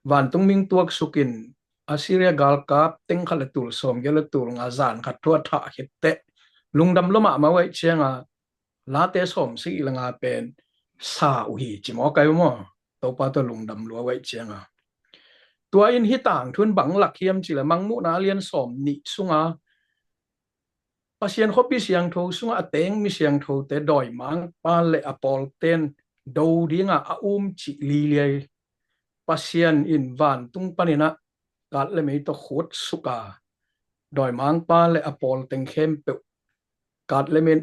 vantung ming tuaksukin Assyria galkap teng khat le tul sawm giat le tul nga zan khat thu a thah khit teh lungdam lua mahmah uh aih cianga Late sawm sik le nga pen sa uh hi ci maw kai maw? Topa tua lungdam lua uh aih cianga tua in hi tangthun bang lak hiam cih le Mangmuhna a lian sawm nih sunga Pasian khuapi siangtho sungah a teng mi siangthote dawimangpa le a pawlten do dinga a um cih liliai Pasian in vantung paninah kat le mei tawh khut suka dawimangpa le a pawl teng khempeuh kat le mei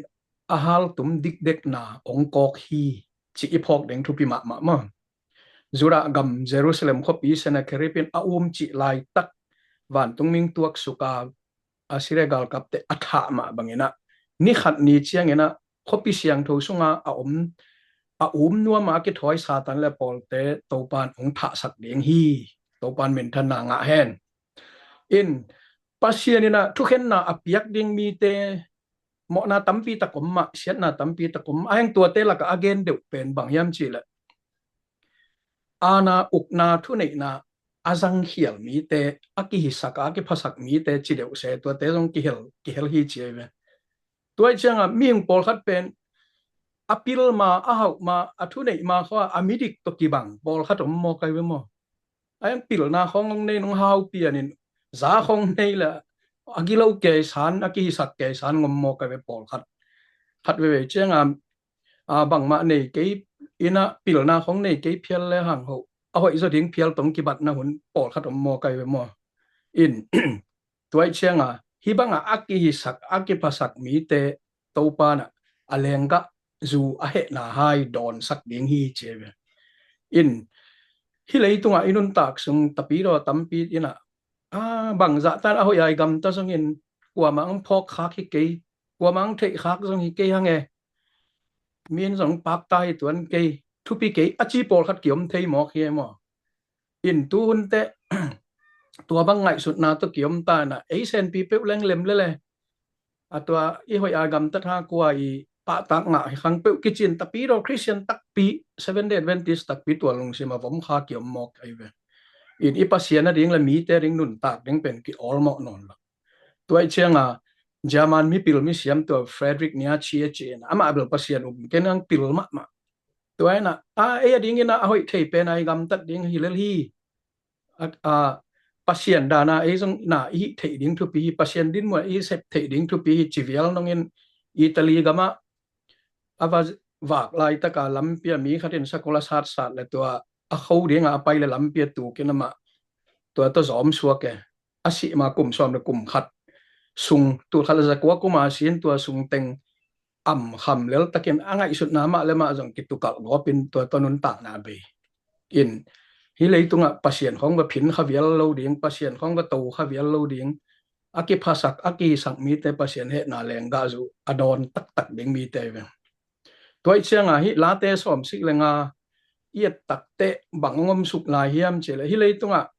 a haltum dikdekna ong kawk hi cih i phawk ding thupi mahmah maw? Judah gam Jerusalem khuapi Sennacherib in a um cih laitak vantung ming tuak suka Assyria galkapte a thah mah banginah ni khat ni cianginah khuapi siangtho sunga a om a um nuama a kithawi Satan le pawlte Topan ong thahsak ding hi. Topan minthanna ngah hen. In Pasian inah thukhenna a piak ding mite mawhna tampi tak om mah, siatna tampi tak om mah. A heng tuate lakah a gen deuh pen bang hiam cihleh aana ukna thuneihna a zangkhial mite, a kihisak a kiphasak mite ci deuh se tuate zong kihel kihel hi ci ahi ve. Tua ih cianga mihing pawlkhat pen a pil ma, a hauh ma, a thuneih ma khua a midik tawh kibang pawlkhat om maw kai ve maw? A eng pilna khawng hong nei nong hau pianin za khawng nei le a gilo kei san, a kihisak kei san ngom maw kai ve pawlkhat. Khat veve cianga a bangmah nei kei ina pilna khawng nei kei phial le hang hoh a hoih zaw ding phial tong kibatna hun pawlkhat om maw kai ve maw? In tuai cianga hih banga a kihisak a kiphasak mite Topa nah a lenggah zu a hehna hai dawnsak ding hi ci ve. In hih leitungah i nuntak sung tapidaw tampi inah a bangzahtan a hoih ai gamta zongin kuamah ang phawk khak hi kei, kuamah ang theih khak zong hi kei hange. Min zong pakta hi tuan kei, thupi kei a ci pawlkhat kiom thei mawk hi e maw? In tuhun teh tua bang ngaihsutna tawh kiom ta inah ei senpi peuh leng lem lele a tua i hoih a gamtat ha kua i pahtak ngah hi khang peuh kicin tapidaw Christian takpi, Seventh Day Adventist takpi tua lungsim a vom kha kiom mawk ahi ve. In i Pasian a ding le mite a ding nuntak ding pen ki-awlmawh nawn lo. Tua ih cianga German mipil misiam tua Frederick Nietzsche a ci-in amah bel Pasian um ken ang pil mahmah. Tua inah a ei a dingin a hoih thei pen a i gamtat ding hi lel hi. A, a Pasian dana ei zong na i hih theih ding thupi hi, Pasian dinmuan i sep theih ding thupi hi ci vial nongin Italy gamah a va vak laitaka lampia mi khatin sakula satsat le tua a kho dinga a pai le lampia tukin amah tua tawh zawm suak e. A sih ma kum sawm le kum khat sung, tul khat le zakua kuma sin tua sung teng am kham lel takin a ngaihsutna mah le mah zong kitukalh gawpin tua tawh nuntakna bei. In hih leitungah Pasian khawng va phin kha vial lo ding, Pasian khawng va to kha vial lo ding, a kiphasak a kihisak mite Pasian hehna lenggah zu a dawn taktak ding mite ve. Tua ih cianga hih Late sawm sik le nga i et takteh bang ong om suk lai hiam cihleh hih leitungah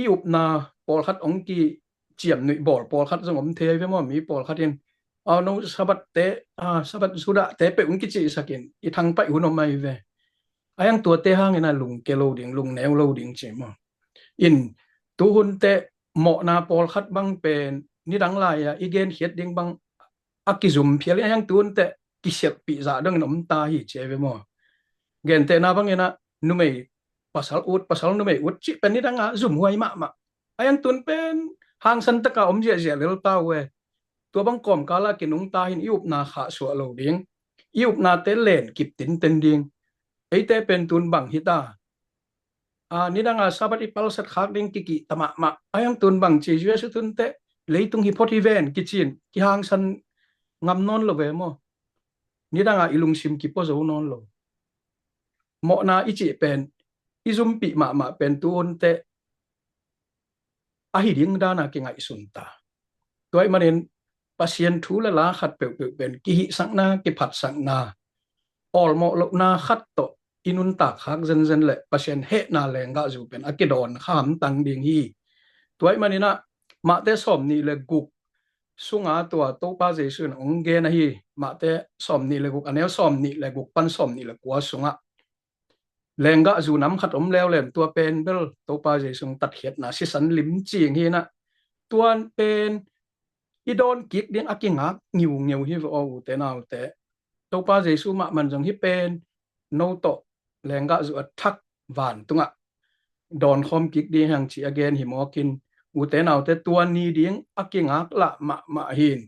i upna pawlkhat ong kiciamnuih bawl pawlkhat zong om thei ve maw? Mi pawlkhat in a no Sabbath te, a Sabbath Judah te peuh ong kicihsakin i thangpaih hun om ahi ve. A iang tuate hangin a lungke lo ding, lungneu lo ding ci maw? In tuhun teh mawhna pawlkhat bang pen nidang lai-a i genkhiat ding bang a kizum phial in a iang tuhun teh kisiatpih zah dongin om ta hi ci ahi ve maw? Gentehna bangin a numei pasal ut, pasal numei ut cih pen nidanga zumhuai mahmah. A iang tun pen hangsan taka om ziahziah lel ta uh e. Tua bang kawmkala kinungta hin i upna khahsuah lo ding, i upnate len kip tinten ding. Eite pen tun bang hita a nidanga Sabbath i palsat khak ding kikihta mahmah. A iang tun bang ci Jesu tun teh leitung hi phot hi ven kicin kihangsan ngam nawn lo ve maw? Nidanga i lungsim kipua zo nawn lo. Mawhna i cih pen i zumpih mahmah pen tuhun teh ahi ding dana kingaihsun ta. Tua ahih manin Pasian thu le la khat peuhpeuh pen kihihsakna, kiphatsakna, awlmawh lohna khat tawh i nuntak khak zenzen le Pasian hehna lenggahzu pen a kidawn kha hamtang ding hi. Tua ahih maninah Mahte sawm nih le guk sunga tua Topa Jesu in hong gen ahi. Mahte sawm nih le guk, a neu sawm nih le guk pan sawm nih le kua sungah lenggahzu nam khat om leuleu, tua pen bel Topa Jesu tatkhiatna sisan lim cing hinah, tuan pen i dawn kik ding a kingak ngiungeu hi ve aw, ute naute. Topa Jesu mahmah zong hih pen no tawh lenggahzu a thak vantungah dawnkhawm kik ding hi hang ci a gen hi mawk in, ute naute, tua ni ding a kingak lah mahmah hin.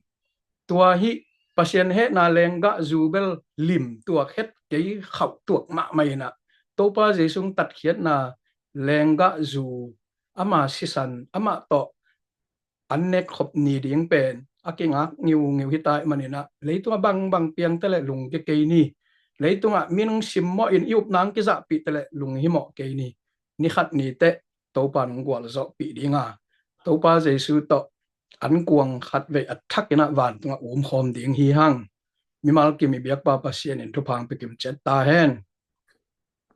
Tua hih Pasian hehna lenggahzu bel lim tuak het kei khauh tuak mahmah inah, Topa Jesu tatkhiatna lenggahzu, ama sisan, amah tawh an nek khop ni ding pen a kingak ngiungeu hi ta ahih maninah, leitungah bangbang piangte le lungke kei ni. Leitungah min hong simmawh in i upna hong kizahpihte le lunghimawh kei ni. Ni khat ni teh Topa in hong gualzawhpih dinga, Topa Jesu tawh ankuang khat vei a thak inah vantungah umkhawm ding hi hang. Mimal kim i biakpa Pasian in thupha hong pia kim ciat ta hen.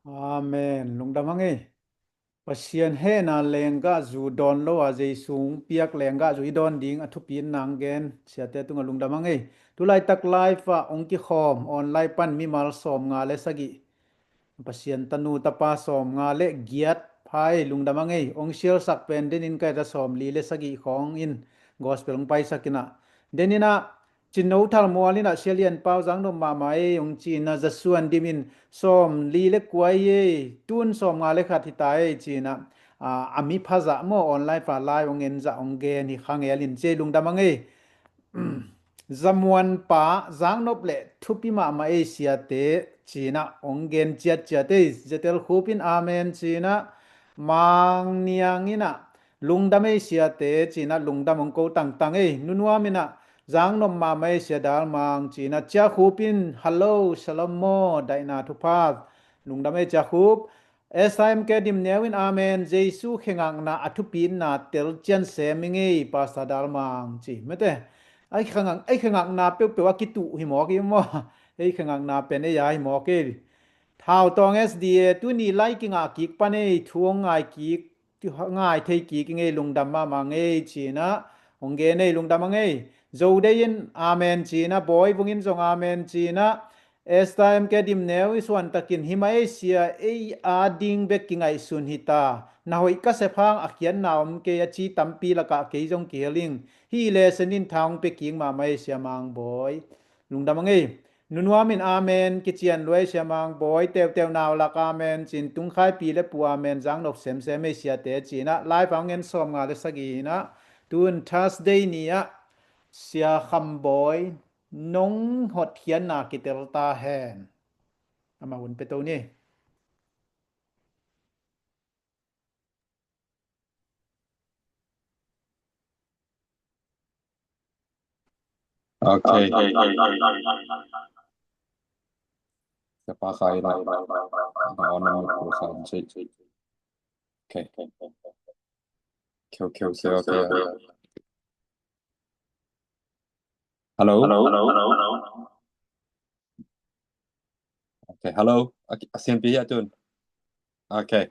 Amen. Lungdam hang ei. Pasian hehna lenggahzu dawn lo a Jesu hong piak lenggahzu i dawn ding a thupi in nang gen siate tungah lungdam hang ei. Tulaitak live ah hong kikhawm online pan mimal sawmnga le sagih, Pasian tanu tapa sawmnga le giat pha ei, lungdam hang ei. Hong sialsak pen denin kaita sawmli le sagih khawng in gospel hong paisak inah, deninah Cinno Thalmual inah Sia Lian Pau zaknop mahmah ei hong ci inah, Za Suan Dim in sawmli le kua ei, tun sawmnga le khat hi ta ei ci inah, a, a mi phazah maw, online pa live hong en zah hong gen hi, Kha Ngel in ci ei, lungdam hang ei. Za Muan pa zaknop le thupi mahmah ei siate ci inah hong gen ciatciat ei. Zetel Khup in amen ci inah, Mang Niang inah lungdam ei siate ci inah lungdam hong ko tangtang ei. Nu Nuam inah zaknop mahmah ei Sia Dal Mang ci inah, Cia Khup in hello, shalom maw, daihna thupha, lungdam ei Cia Khup. S I M K Dim Neu in amen, Jesu khe ngakna a thupitna tel cian sem i ngei, Pastor Dal Mang ci. Mete, ei khe ngak, ei khe ngakna peuhpeuh a kituh hi mawk i maw. Ei khe ngakna pen ei a hi mawk i. Thau Tawng S D A, tuni lai kingah kik pan ei, thu hong ngai kik, ngai thei kik i ngei, lungdam mahmah ngei ci inah hong gen ei, lungdam hang ei. Zo Dei in amen ci inah, Bawi Vung in zong amen ci inah, Esther M K Dim Neu i suantakin, hi mah ei sia, ei a ding bek kingaihsun hi ta. Na hoih ka sep hang a khiatna om kei a ci tampi lakah kei zong kihel ing. Hih leh senin tha hong pia kik mahmah ei sia Mang Bawi. Lungdam hang ei. Nu Nuam in amen kician lua ei sia Mang Bawi, teuteu nau lak amen cin, Tung Khai pi le pu amen, zaknop semsem ei siate ci inah, live a hong en sawmnga le sagih inah, tun Thursday ni ah sia Kham Bawi nong hotkhiatna kitel ta hen. Amah hun pia to ni. Okay. Siapa Khai na. Okay. Okay, okay, okay, okay. Hello? Okay, hello. A, a sianpi hi a tun. Okay.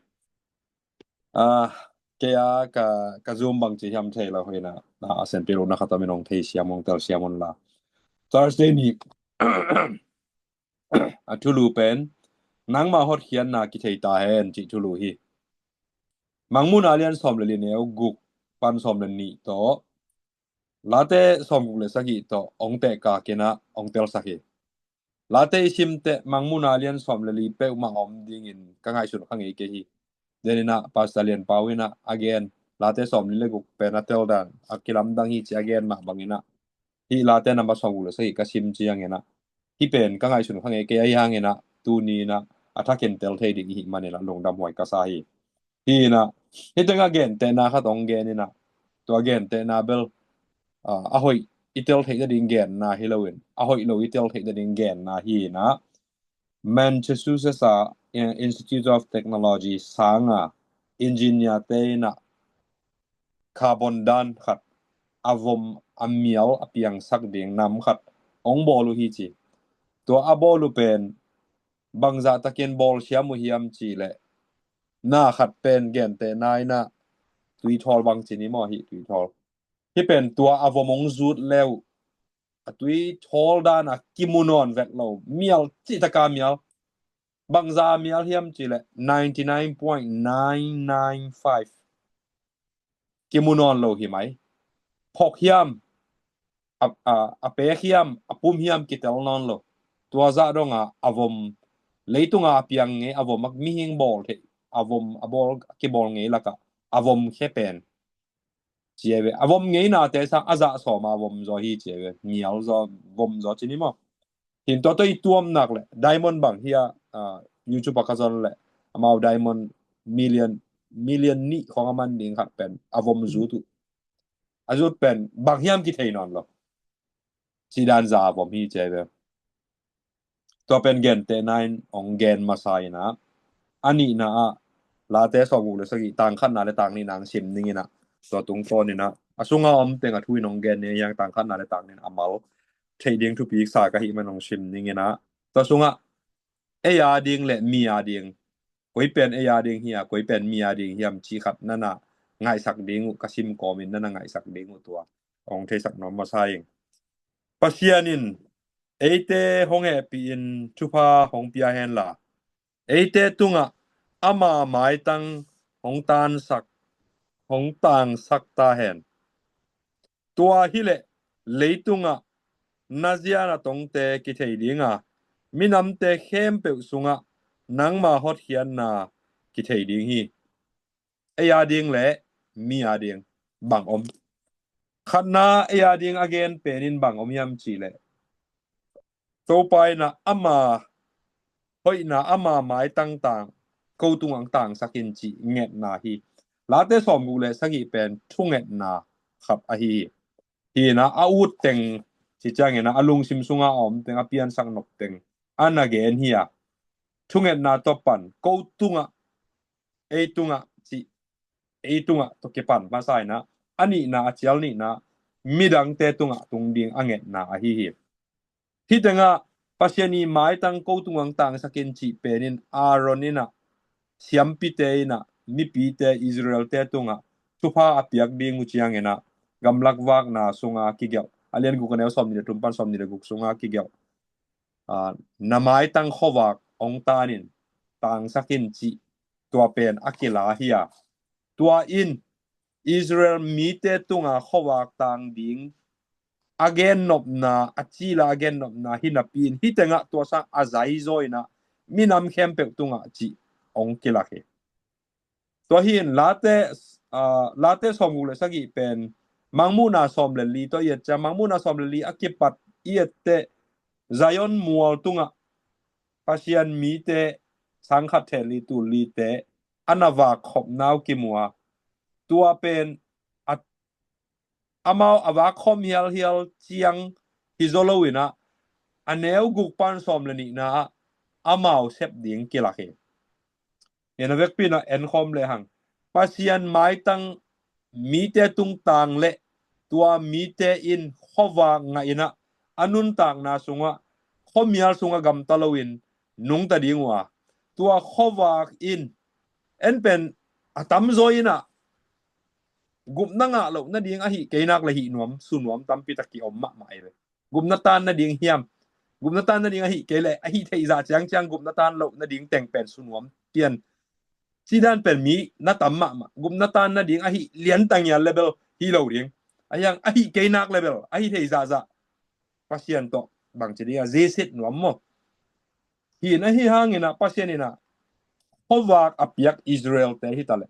Ah, kei a ka, ka Zoom bang ci hiam thei lo hi na. Ah, a sianpi lo na khat a min hong thei siam, hong tel siam un la. Thursday ni a thulu pen, nangmah hotkhiatna kithei ta hen cih thulu hi. Mangmuhna lian sawm le li neu guk pan sawm le nih tawh, Late sawmguk le sagih tawh hong tehkak inah hong telsak hi. Late i simteh Mangmuhna lian sawm le li peuhmah a om dingin ka ngaihsun kha ngei kei hi. Deninah Pastor Lian Pau inah a gen, Late sawm li le guk pen a teldan a kilamdang hi ci a gen mah banginah, hih Late namba sawmguk le sagih ka sim cianginah, hih pen ka ngaihsun kha ngei kei ahi hanginah, tuni inah a thakin tel thei ding i hih maninah lungdam huai ka sa hi. Hi inah, hih tengah gentehna khat hong gen inah, tua gentehna bel, ah, a hoih i tel theih nading genna hi loin, a hoih lo i tel theih nading genna hi inah, Massachusetts a, eh, Institute of Technology sanga engineer te inah carbon dan khat, a vom a mial a piangsak ding nam khat hong bawl uh hi ci. Tua a bawl uh pen bangzah takin bawlsiam uh hiam cih leh, na khat pen gentehna in ah tuithawl bang ci ni maw, hih tuithawl. Hih pen tua a vom hong zut le uh a tuithawl dan a kimu nawn vet lo, mial cih taka mial. Bangzah mial hiam cih leh ninety nine point nine nine five. Kimu nawn lo hi mai. Phok hiam, a, a, a pek hiam, a pum hiam kitel nawn lo. Tua zah dong a, a vom, leitung a a piang ngei, a vom a mihing bawl theih, a vom a bawl, a kibawl ngei lak ah a vom khe pen ci a ve. A vom ngeina te sang a zah sawm a vom zaw hi ci a ve. Mial zaw, vom zaw ci ni maw. Hin tua tawh i tuam nak leh diamond bang hi a, ah, YouTube ah ka zon leh amau diamond million, million nih khong a man ding khat pen a vom zut uh. A zut pen bang hiam kithei nawn lo. Ci dan zah a vom hi ci a ve. Tua pen gentehna in hong gen masa in ah, a nihna ah Late sawmguk le sagih, tang khatna le tang nihna hong sim ning in ah, tua tungtawn in ah a sung a om teng a thu in hong gen ni hiang, tang khatna le tang nihna a mal theih ding thupi sa ka hih man hong sim ning in ah, tua sung ah ei a ding le mi a ding, koi pen ei a ding hi a, koi pen mi a ding hiam cih khat na na ngaihsak ding uh, ka sim kawm in na na ngaihsak ding uh, tua hong theisak nuam masa ing. Pasian in eite hong hehpih in thupha hong pia hen la, eite tungah ama maitang hong tansak, hong tangsak ta hen. Tua hi leh leitung ah na zian a tongte kithei ding a, minamte khempeuh sungah nangma hotkhiatna kithei ding hi. Ei a ding le mi a ding bang om? Khatna, ei a ding a gen pen in bang om hiam cih leh, Topa in ah ama hoihna, ama maitang tang, ko tungah tangsak in cih ngetna hi. Late sawmguk le sagih pen thungetna khat ahi hi. Hi in ah a ut teng ci ciangin ah a lungsim sungah a om teng, a piansak nop teng a na gen hi a. Thungetna tawh pan, ko tungah, ei tungah cih, ei tungah tawh kipan masa in ah, a nihna, a cial nihna midangte tungah tung ding a ngetna ahi hi. Hih tengah Pasian i maitang ko tungah tangsak in cih pen in Aaron in ah, siampite in ah, mipite, Israelte tungah thupha a piak ding uh ciangin ah, Gamlak Vakna sunga kigelh, a lian guk, a neu sawmnih le thum pan sawmnih le guk sunga kigelh, ah, na maitang khuavak hong tan in, tangsak in cih tua pen a kila hi a. Tua in Israel mite tunga khuavak tang ding a gennopna, a cil a a gennopna hi napi in, hih tengah tua sang a zaizaw in ah minam khempeuh tungah cih hong kilak hi. Tua hi in Late, ah, Late sawmguk le sagih pen Mangmuhna sawm le li tawh i et ciang, Mangmuhna sawm le li a kipat i et teh Zion mual tungah Pasian mite sang khat theh li tul lite a na vak khopna uh kimu a. Tua pen a, amau a vak khom hialhial ciang hi zaw lo in ah, a neu guk pan sawm le nihna ah amau sep ding kilak hi. Hi in a vekpi in ah en khawm le hang, Pasian maitang mite tung tang leh tua mite in khuavak ngah in ah, a nuntakna sungah, khuamial sungah gamta lo in nungta ding uh a. Tua khuavak in en pen a tamzaw in ah gupna ngah loh nading ahih kei nak le hih nuam, su nuam tampi tak ki om mahmah hi ve. Gupna tan nading hiam, gupna tan nading ahih kei le, ahih theih zah ciangciang gupna tan loh nading teng pen su nuam pian. Ci dan pen mi na tam mahmah, gupna tan nading ahih lian tangial level hi lo ding. Ahiang ahih kei nak level, ahih theih zahzah Pasian tawh bangci ding a zisit nuam maw. Hi in ahi hangin ah Pasian in ah khuavak a piak Israelte hi ta leh,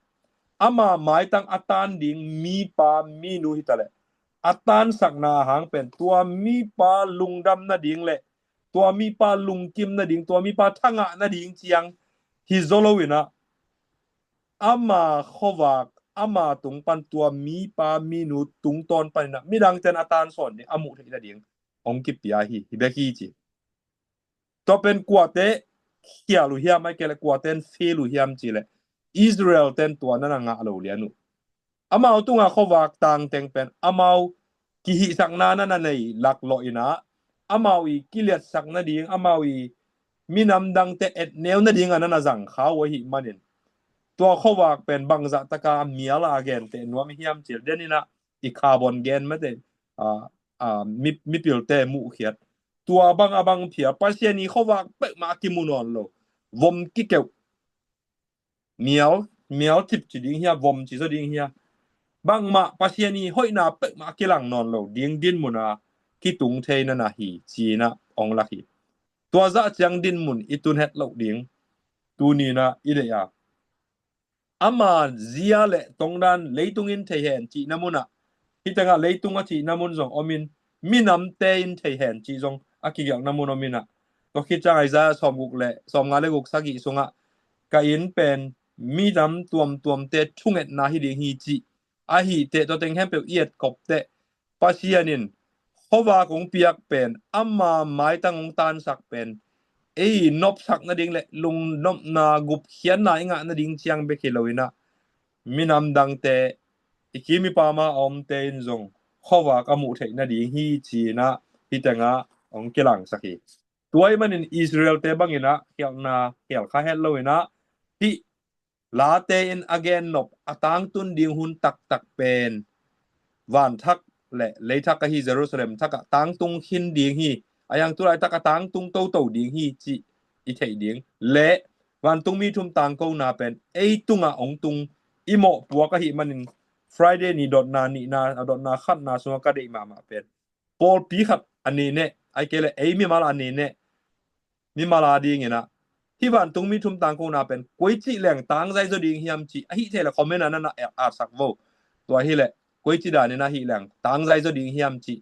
ama maitang a tan ding mipa minu hi ta leh, a tansakna a hang pen tua mipa lungdam nading le tua mipa lungkim nading, tua mipa thangah nading ciang hi zaw lo in ah, ama khuavak, ama tung pan tua mipa minu tungtawn pan in ah midangte'n a tansawn ding a muh theih nading hong kipia hi, hi bek hi ci. Tua pen kuate khial uh hiam, ahih kei leh kuate'n fail uh hiam cih leh, Israelte'n tua na na ngah lo lian uh. Amau tunga khuavak tangteng pen amau kihihsakna na na nei laklawh inah, amau i kiliatsak nading, amau i minam dangte etneu nadinga na na zangkha uh ahih manin, tua khuavak pen bangzah taka mial a genteh nuam hiam cil den inah, i khabon gen mate, a, a, mi, mipilte muhkhiat. Tua bang a bang phia, Pasian i khuavak peuhmah a kimu nawn lo. Vom kikeuh. Mial, mial cip ci ding hia, vom ci zaw ding hia. Bangmah Pasian i hoihna peuhmah a kilang nawn lo ding dinmuna kitung thei na na hi, ci-inah ong lak hi. Tua zah ciang dinmun i tun het loh ding tuninah i deih a, ama zia le tongdan leitung in thei hen cihna munah, hih tengah leitung a cihna mun zong omin, minamte in thei hen cih zong a kigelhna mun ominah, tua khit ciang Isaiah sawmguk le, sawmnga le guk sagih sungah, ka inn pen minam tuamtuamte thungetna hi ding hi cih ahih teh, tua teng khempeuh i etkop teh, Pasian in khuavak hong piak pen, ama maitang hong tansak pen, ei nopsak nading le lungnopna, gupkhiatna i ngah nading ciang bek hi loinah, minam dangte, i kim i pam a omte in zong khuavak a muh theih nading hi, ci-inah hih tengah hong kilangsak hi. Tua ahih manin Israelte banginah khialhna khial kha het loinah, hih late in a gennop a tangtun ding hun taktak pen vanthak le leithak ahi Jerusalem thakah tangtung khin ding hi. A yang tulaitak a tangtung toto ding hi cih i theih ding le, vantungmi thum tangkona pen ei tungah hong tung i mawhpuak ahih manin, Friday ni dotna nihna, a dotna khatna sungah ka deih mahmah pen, pawlpi khat a ne neh, ai kei le ei mimal a ne neh, mimal a dinginah, hih vantungmi thum tangkona pen koici leng tangzai zaw ding hiam cih ahih thei le comment a na na atsak vo. Tua hi le koici danin ahih leng tangzai zaw ding hiam cih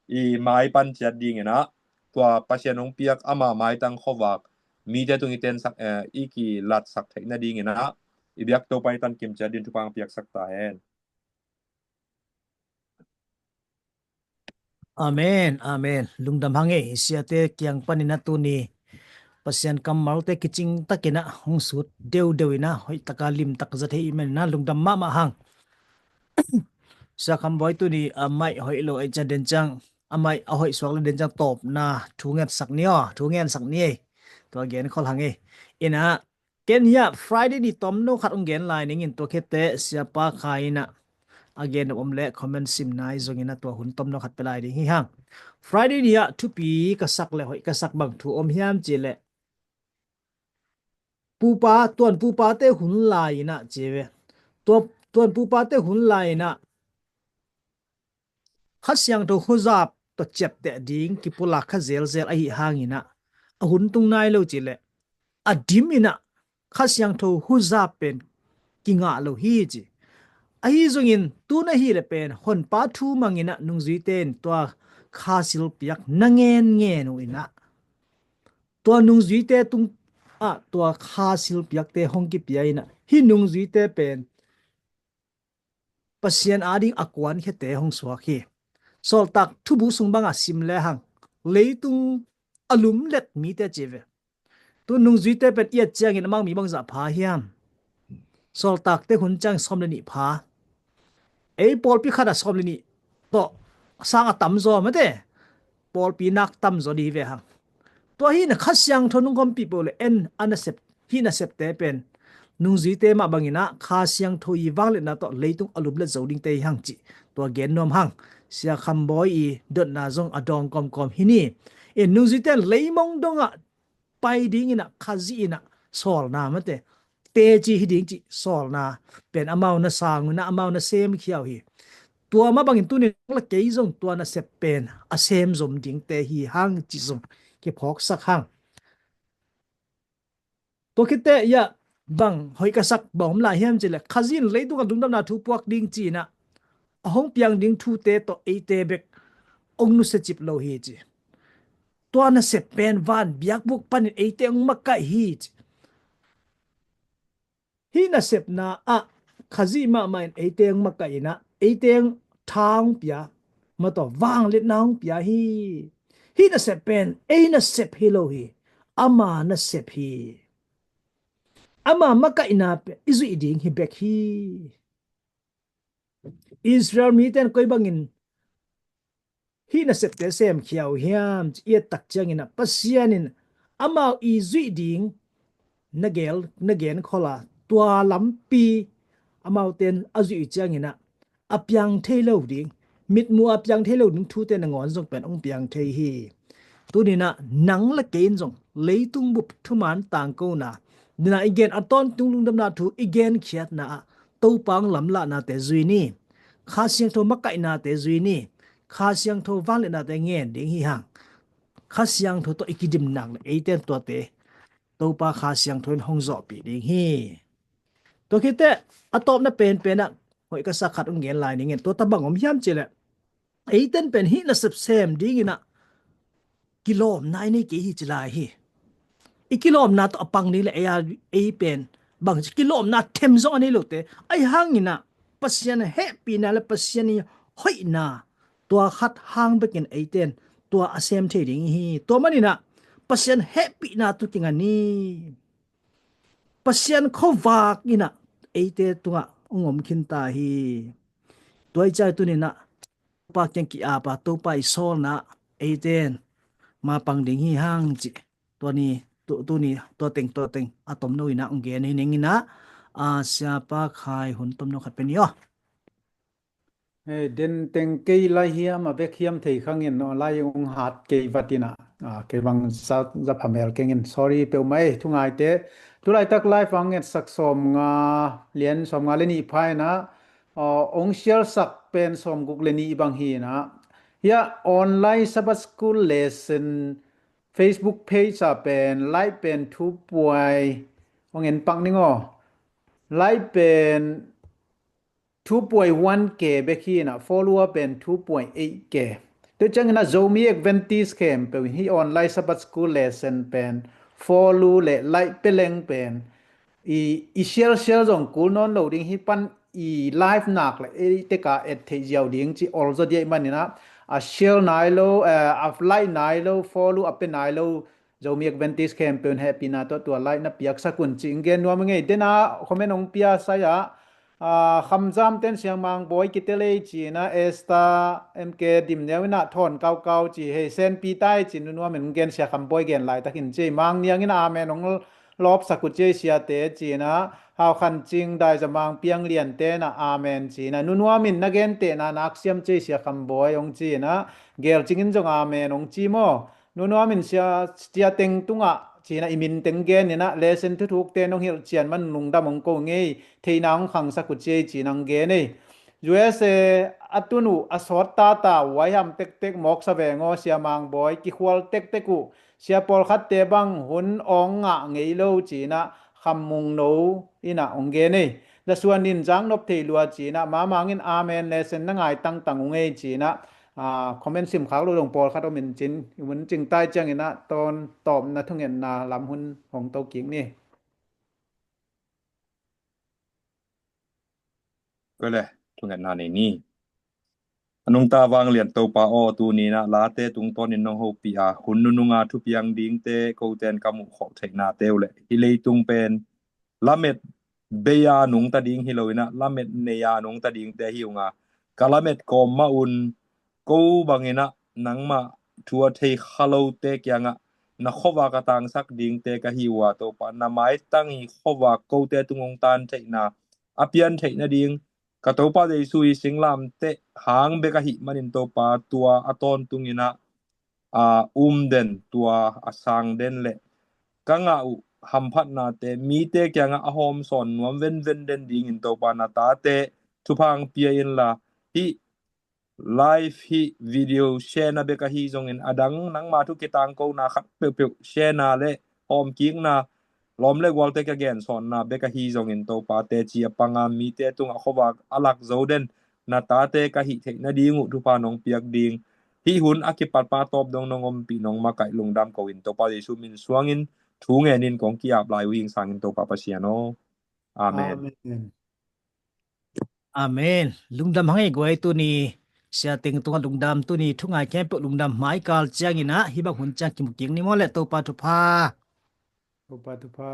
i mai pan ciat dinginah, tua Pasian hong piak ama maitang khuavak mite tung i tensak, eh, i kilatsak theih nadinginah, i biak Topa i tankim ciat din thupha piaksak ta hen. Amen, amen. Lungdam hang ei, siate kiang paninah tuni Pasian kammalte kicing takinah hong sut deudeu inah, hoih taka limtak za thei i maninah lungdam mahmah hang. Sia Kham Bawi tuni a maih hoih lo ei ciang den ciang, a maih a hoih suak le den ciang tawpna thu ngetsak ni aw, thu ngetsak ni ei. Tua gen khol hang ei. Inah, ken hiah Friday ni tomno khat hong gen lai ningin, tua khete siapa kha inah a gen om le comment simna i zongin a tua hun tomno khat pia lai ding hi hang. Friday ni ah thupi ka sak le hoih ka sak bang thu om hiam ci le, pupa, tuan pupate hun lai inah ci ve. Tua, tuan pupate hun lai inah Kha Siangtho huzap tawh ciapteh ding kipulak kha zelzel ahi hanginah, a hun tung nai lo ci le, a dim inah Kha Siangtho huzap pen kingah lo hi ci. Ahi zongin tun ahi le pen Honpa thu manginah nungzuite in tua Kha silpiak na ngenngen uh inah, tua nungzuite tung ah tua Kha silpiakte hong kipia inah, hih nungzuite pen Pasian ading a kuankhiate hong suak hi. Sawltak thubu sung bangah sim le hang, leitung a lumlet mite ci ve. Tu nungzuite pen i et ciangin amau mi bangzah pha hiam? Sawltakte hun ciang sawm le nih pha. Ei pawlpi khatah sawm le nih tawh sang a tamzaw mate, pawlpi nak tamzaw di ve hang. Tua hi na Kha Siangtho nung gawmpih peuh le en a nasep, hih nasepte pen nungzuite mah banginah Kha Siangtho i vangliatna tawh leitung a lumlet zo dingte hi hang cih tua gen nuam hang. Sia Kham Bawi i dotna zong a dawng kawmkawm hi ni. In nungzuite in leimong dongah pai dinginah Khazih inah sawlna mate, teci hi ding cih sawlna pen amau na sang uh inah amau na semkhia uh hi. Tua mah bangin tunin la kei zong tua nasep pen a sem zom dingte hi hang cih zong kiphawksak hang. Tua khit teh ia bang hoih ka sak bang om lai hiam cih le, Khazih in leitung a lungdamna thu puak ding ci inah a hong piang ding thute tawh eite bek hong nusia cip lo hi ci. Tua nasep pen van biakbuk panin eite hong makaih hi ci. Hih nasepna ah Khazih mahmah in eite hong makaih inah eite hong tha hong pia, mataw vangliatna hong pia hi. Hih nasep pen ei nasep hi lo hi, ama nasep hi. Ama makaihna pen i zuih ding hi bek hi. Israel mite in koi bangin hih nasepte semkhia uh hiam ci i et tak ciangin ah, Pasian in amau i zuih ding na gel, na genkholh a, tua lampi amaute in a zuih uh ciangin ah, a piang thei lo ding, mitmuh a piang thei lo ding thute nangawn zong pen hong piang thei hi. Tuni in ah nang le kei in zong leitung bup thuman tangkona, nina i gen a tawntung lungdamna thu i genkhiatna ah Topa hong lamlahnate zui ni. Kha Siangtho makaihnate zui ni. Kha Siangtho vangliatnate ngen ding hi hang. Kha Siangtho tawh i kidim nak le eite in tuate Topa Kha Siangtho in hong zawhpih ding hi. Tua khit teh a tawpna penpen ah hoih ka sa khat hong gen lai ning in, tua tabang om hiam cih leh, eite in pen hih nasep sem dingin ah kilawmna i nei kei hi ci lai hi. I kilawmna tawh a pang ding le ei a, ei pen bang ci kilawmna them zong a nei lote, ahi hangin ah Pasian hehpihna le Pasian i hoihna, tua khat hang bekin eite in tua a sem thei ding hi. Tua manin ah Pasian hehpihna tawh kinga ni. Pasian khuavak in ah eite tungah hong om khin ta hi. Tua i cai tuni in ah Topa kiang ki-ap a, Topa i sawlna eite in ma pang ding hi hang ci. Tua ni, tu, tuni, tua teng, tua teng a tomno in ah hong gen hi ning in ah, a, Siapa Khai hun tomno khat pen hi aw. Hei, den teng kei lai hiam a bek hiam thei khang in, aw, lai hong hat kei vat in ah, a, kei bang za, za phamel keng in, sorry peuhmah ei, thungaite. Tulaitak live hong etsak sawmnga lian, sawmnga le nih pha in ah, aw, hong share sak pen sawmguk le nih bang hi in ah. Hiah online Sabbath School lesson Facebook page ah pen like pen two point, hong en pak ning aw. Like pen two point one K bek hi in ah, follower pen two point eight K. Tua ciangin ah Zomi Adventist khempeuh in hih online Sabbath School lesson pen follow le like pia leng pen i, i share, share zong kul nawn lo ding hi pan, i live nak le ei tek a et theih ziau ding ci ol zaw ding ahih manin ah, a share nai lo, eh, a like nai lo, follow a pia nai lo Zomi Adventist khempeuh in hehpihna tawh tua like na piaksak un ci hong gen nuam ing ei. Den a comment hong pia sai ah, a, Khamzam ten Siang Mang Bawi kitel ei ci in ah, Esther M K Dimneu in ah thawn kaukau ci, hei, Senpi tai ci, nunuam in hong gen, Sia Kham Bawi gen laitak in ci, Mang Niang in ah amen hong lawpsak uh ci ei, Siate ci in ah, Hau Khan Cing, Dai Za Mang Piang Lian te in ah amen ci in ah, nunuam in na gentehna nak siam ci ei, Sia Kham Bawi hong ci in ah, Gel Cing in zong amen hong ci maw. Nunuam in sia, sia teng tungah ci in ah i min teng gen in ah, lesson thuthukte nong hilh cian man lungdam hong ko ngei, theihna hong khangsak uh ci ei ci in hong gen ei. U S A a tun uh a sawt tata uh ahi ham tektek, mawksa veng aw, Sia Mang Bawi kikhual tektek uh, sia pawlkhatte bang hun awng ngah ngei lo ci in ah Kham Mung No in ah hong gen ei. Za Suan in zang nop thei lua ci in ah, Mamang in amen, lesson na ngai tangtang ung ei ci in ah, a, comment sim khak lo dong pawlkhat om in cin, i mun cing tai ciangin ah tawn tawpna thungetna lam hun hong to kik ni. Koi le, thungetna nei ni. A nungta vanglian Topa aw, tuni in ah late tungtawnin nong hopih a, hun nununga thupiang dingte kote in ka muh khawh theihnate uh le, hih leitung pen lamet bei a nungta ding hi lo in ah, lamet nei a nungta dingte hi ung a, ka lamet kawm mah un, ko bangin ah nangmah thu a thei kha lote kiangah na khuavak a tangsak dingte ka hi uh a, Topa, na maitang i khuavak kote tung hong tan theihna, a pian theih nading, ka Topa Jesu i singlamteh hang bek ahih manin, Topa, tua a tawntungin ah, a, um den, tua a sang den le ka ngah uh hamphatnate mite kiangah a hawmsawn nuam venven den dingin, Topa, na tate thupha hong pia inla, hih live, hih video share na bek ahi zongin, a dang nangma thu kitangkona khat peuhpeuh share na le hawmkikna, lawm le gualte ka gensawnna bek ahi zongin, Topa, teci a panga mite tungah khuavak a lak zo den na tate ka hih theih nading uh thupha nong piak ding, hih hun a kipatpa tawp dong nong ompih, nong makaih lungdam ko in, Topa Jesu min suangin thu ngenin kong ki-ap lai uh hing sangin, Topa Pasian aw. Amen. Amen. Amen. Lungdam hang ei guai, tuni sia teng tungah lungdam, tuni thungai khempeuh lungdam, mai kal ciangin ah hih bang hun ciang kimu kik ni maw le, Topa thupha. Topa thupha.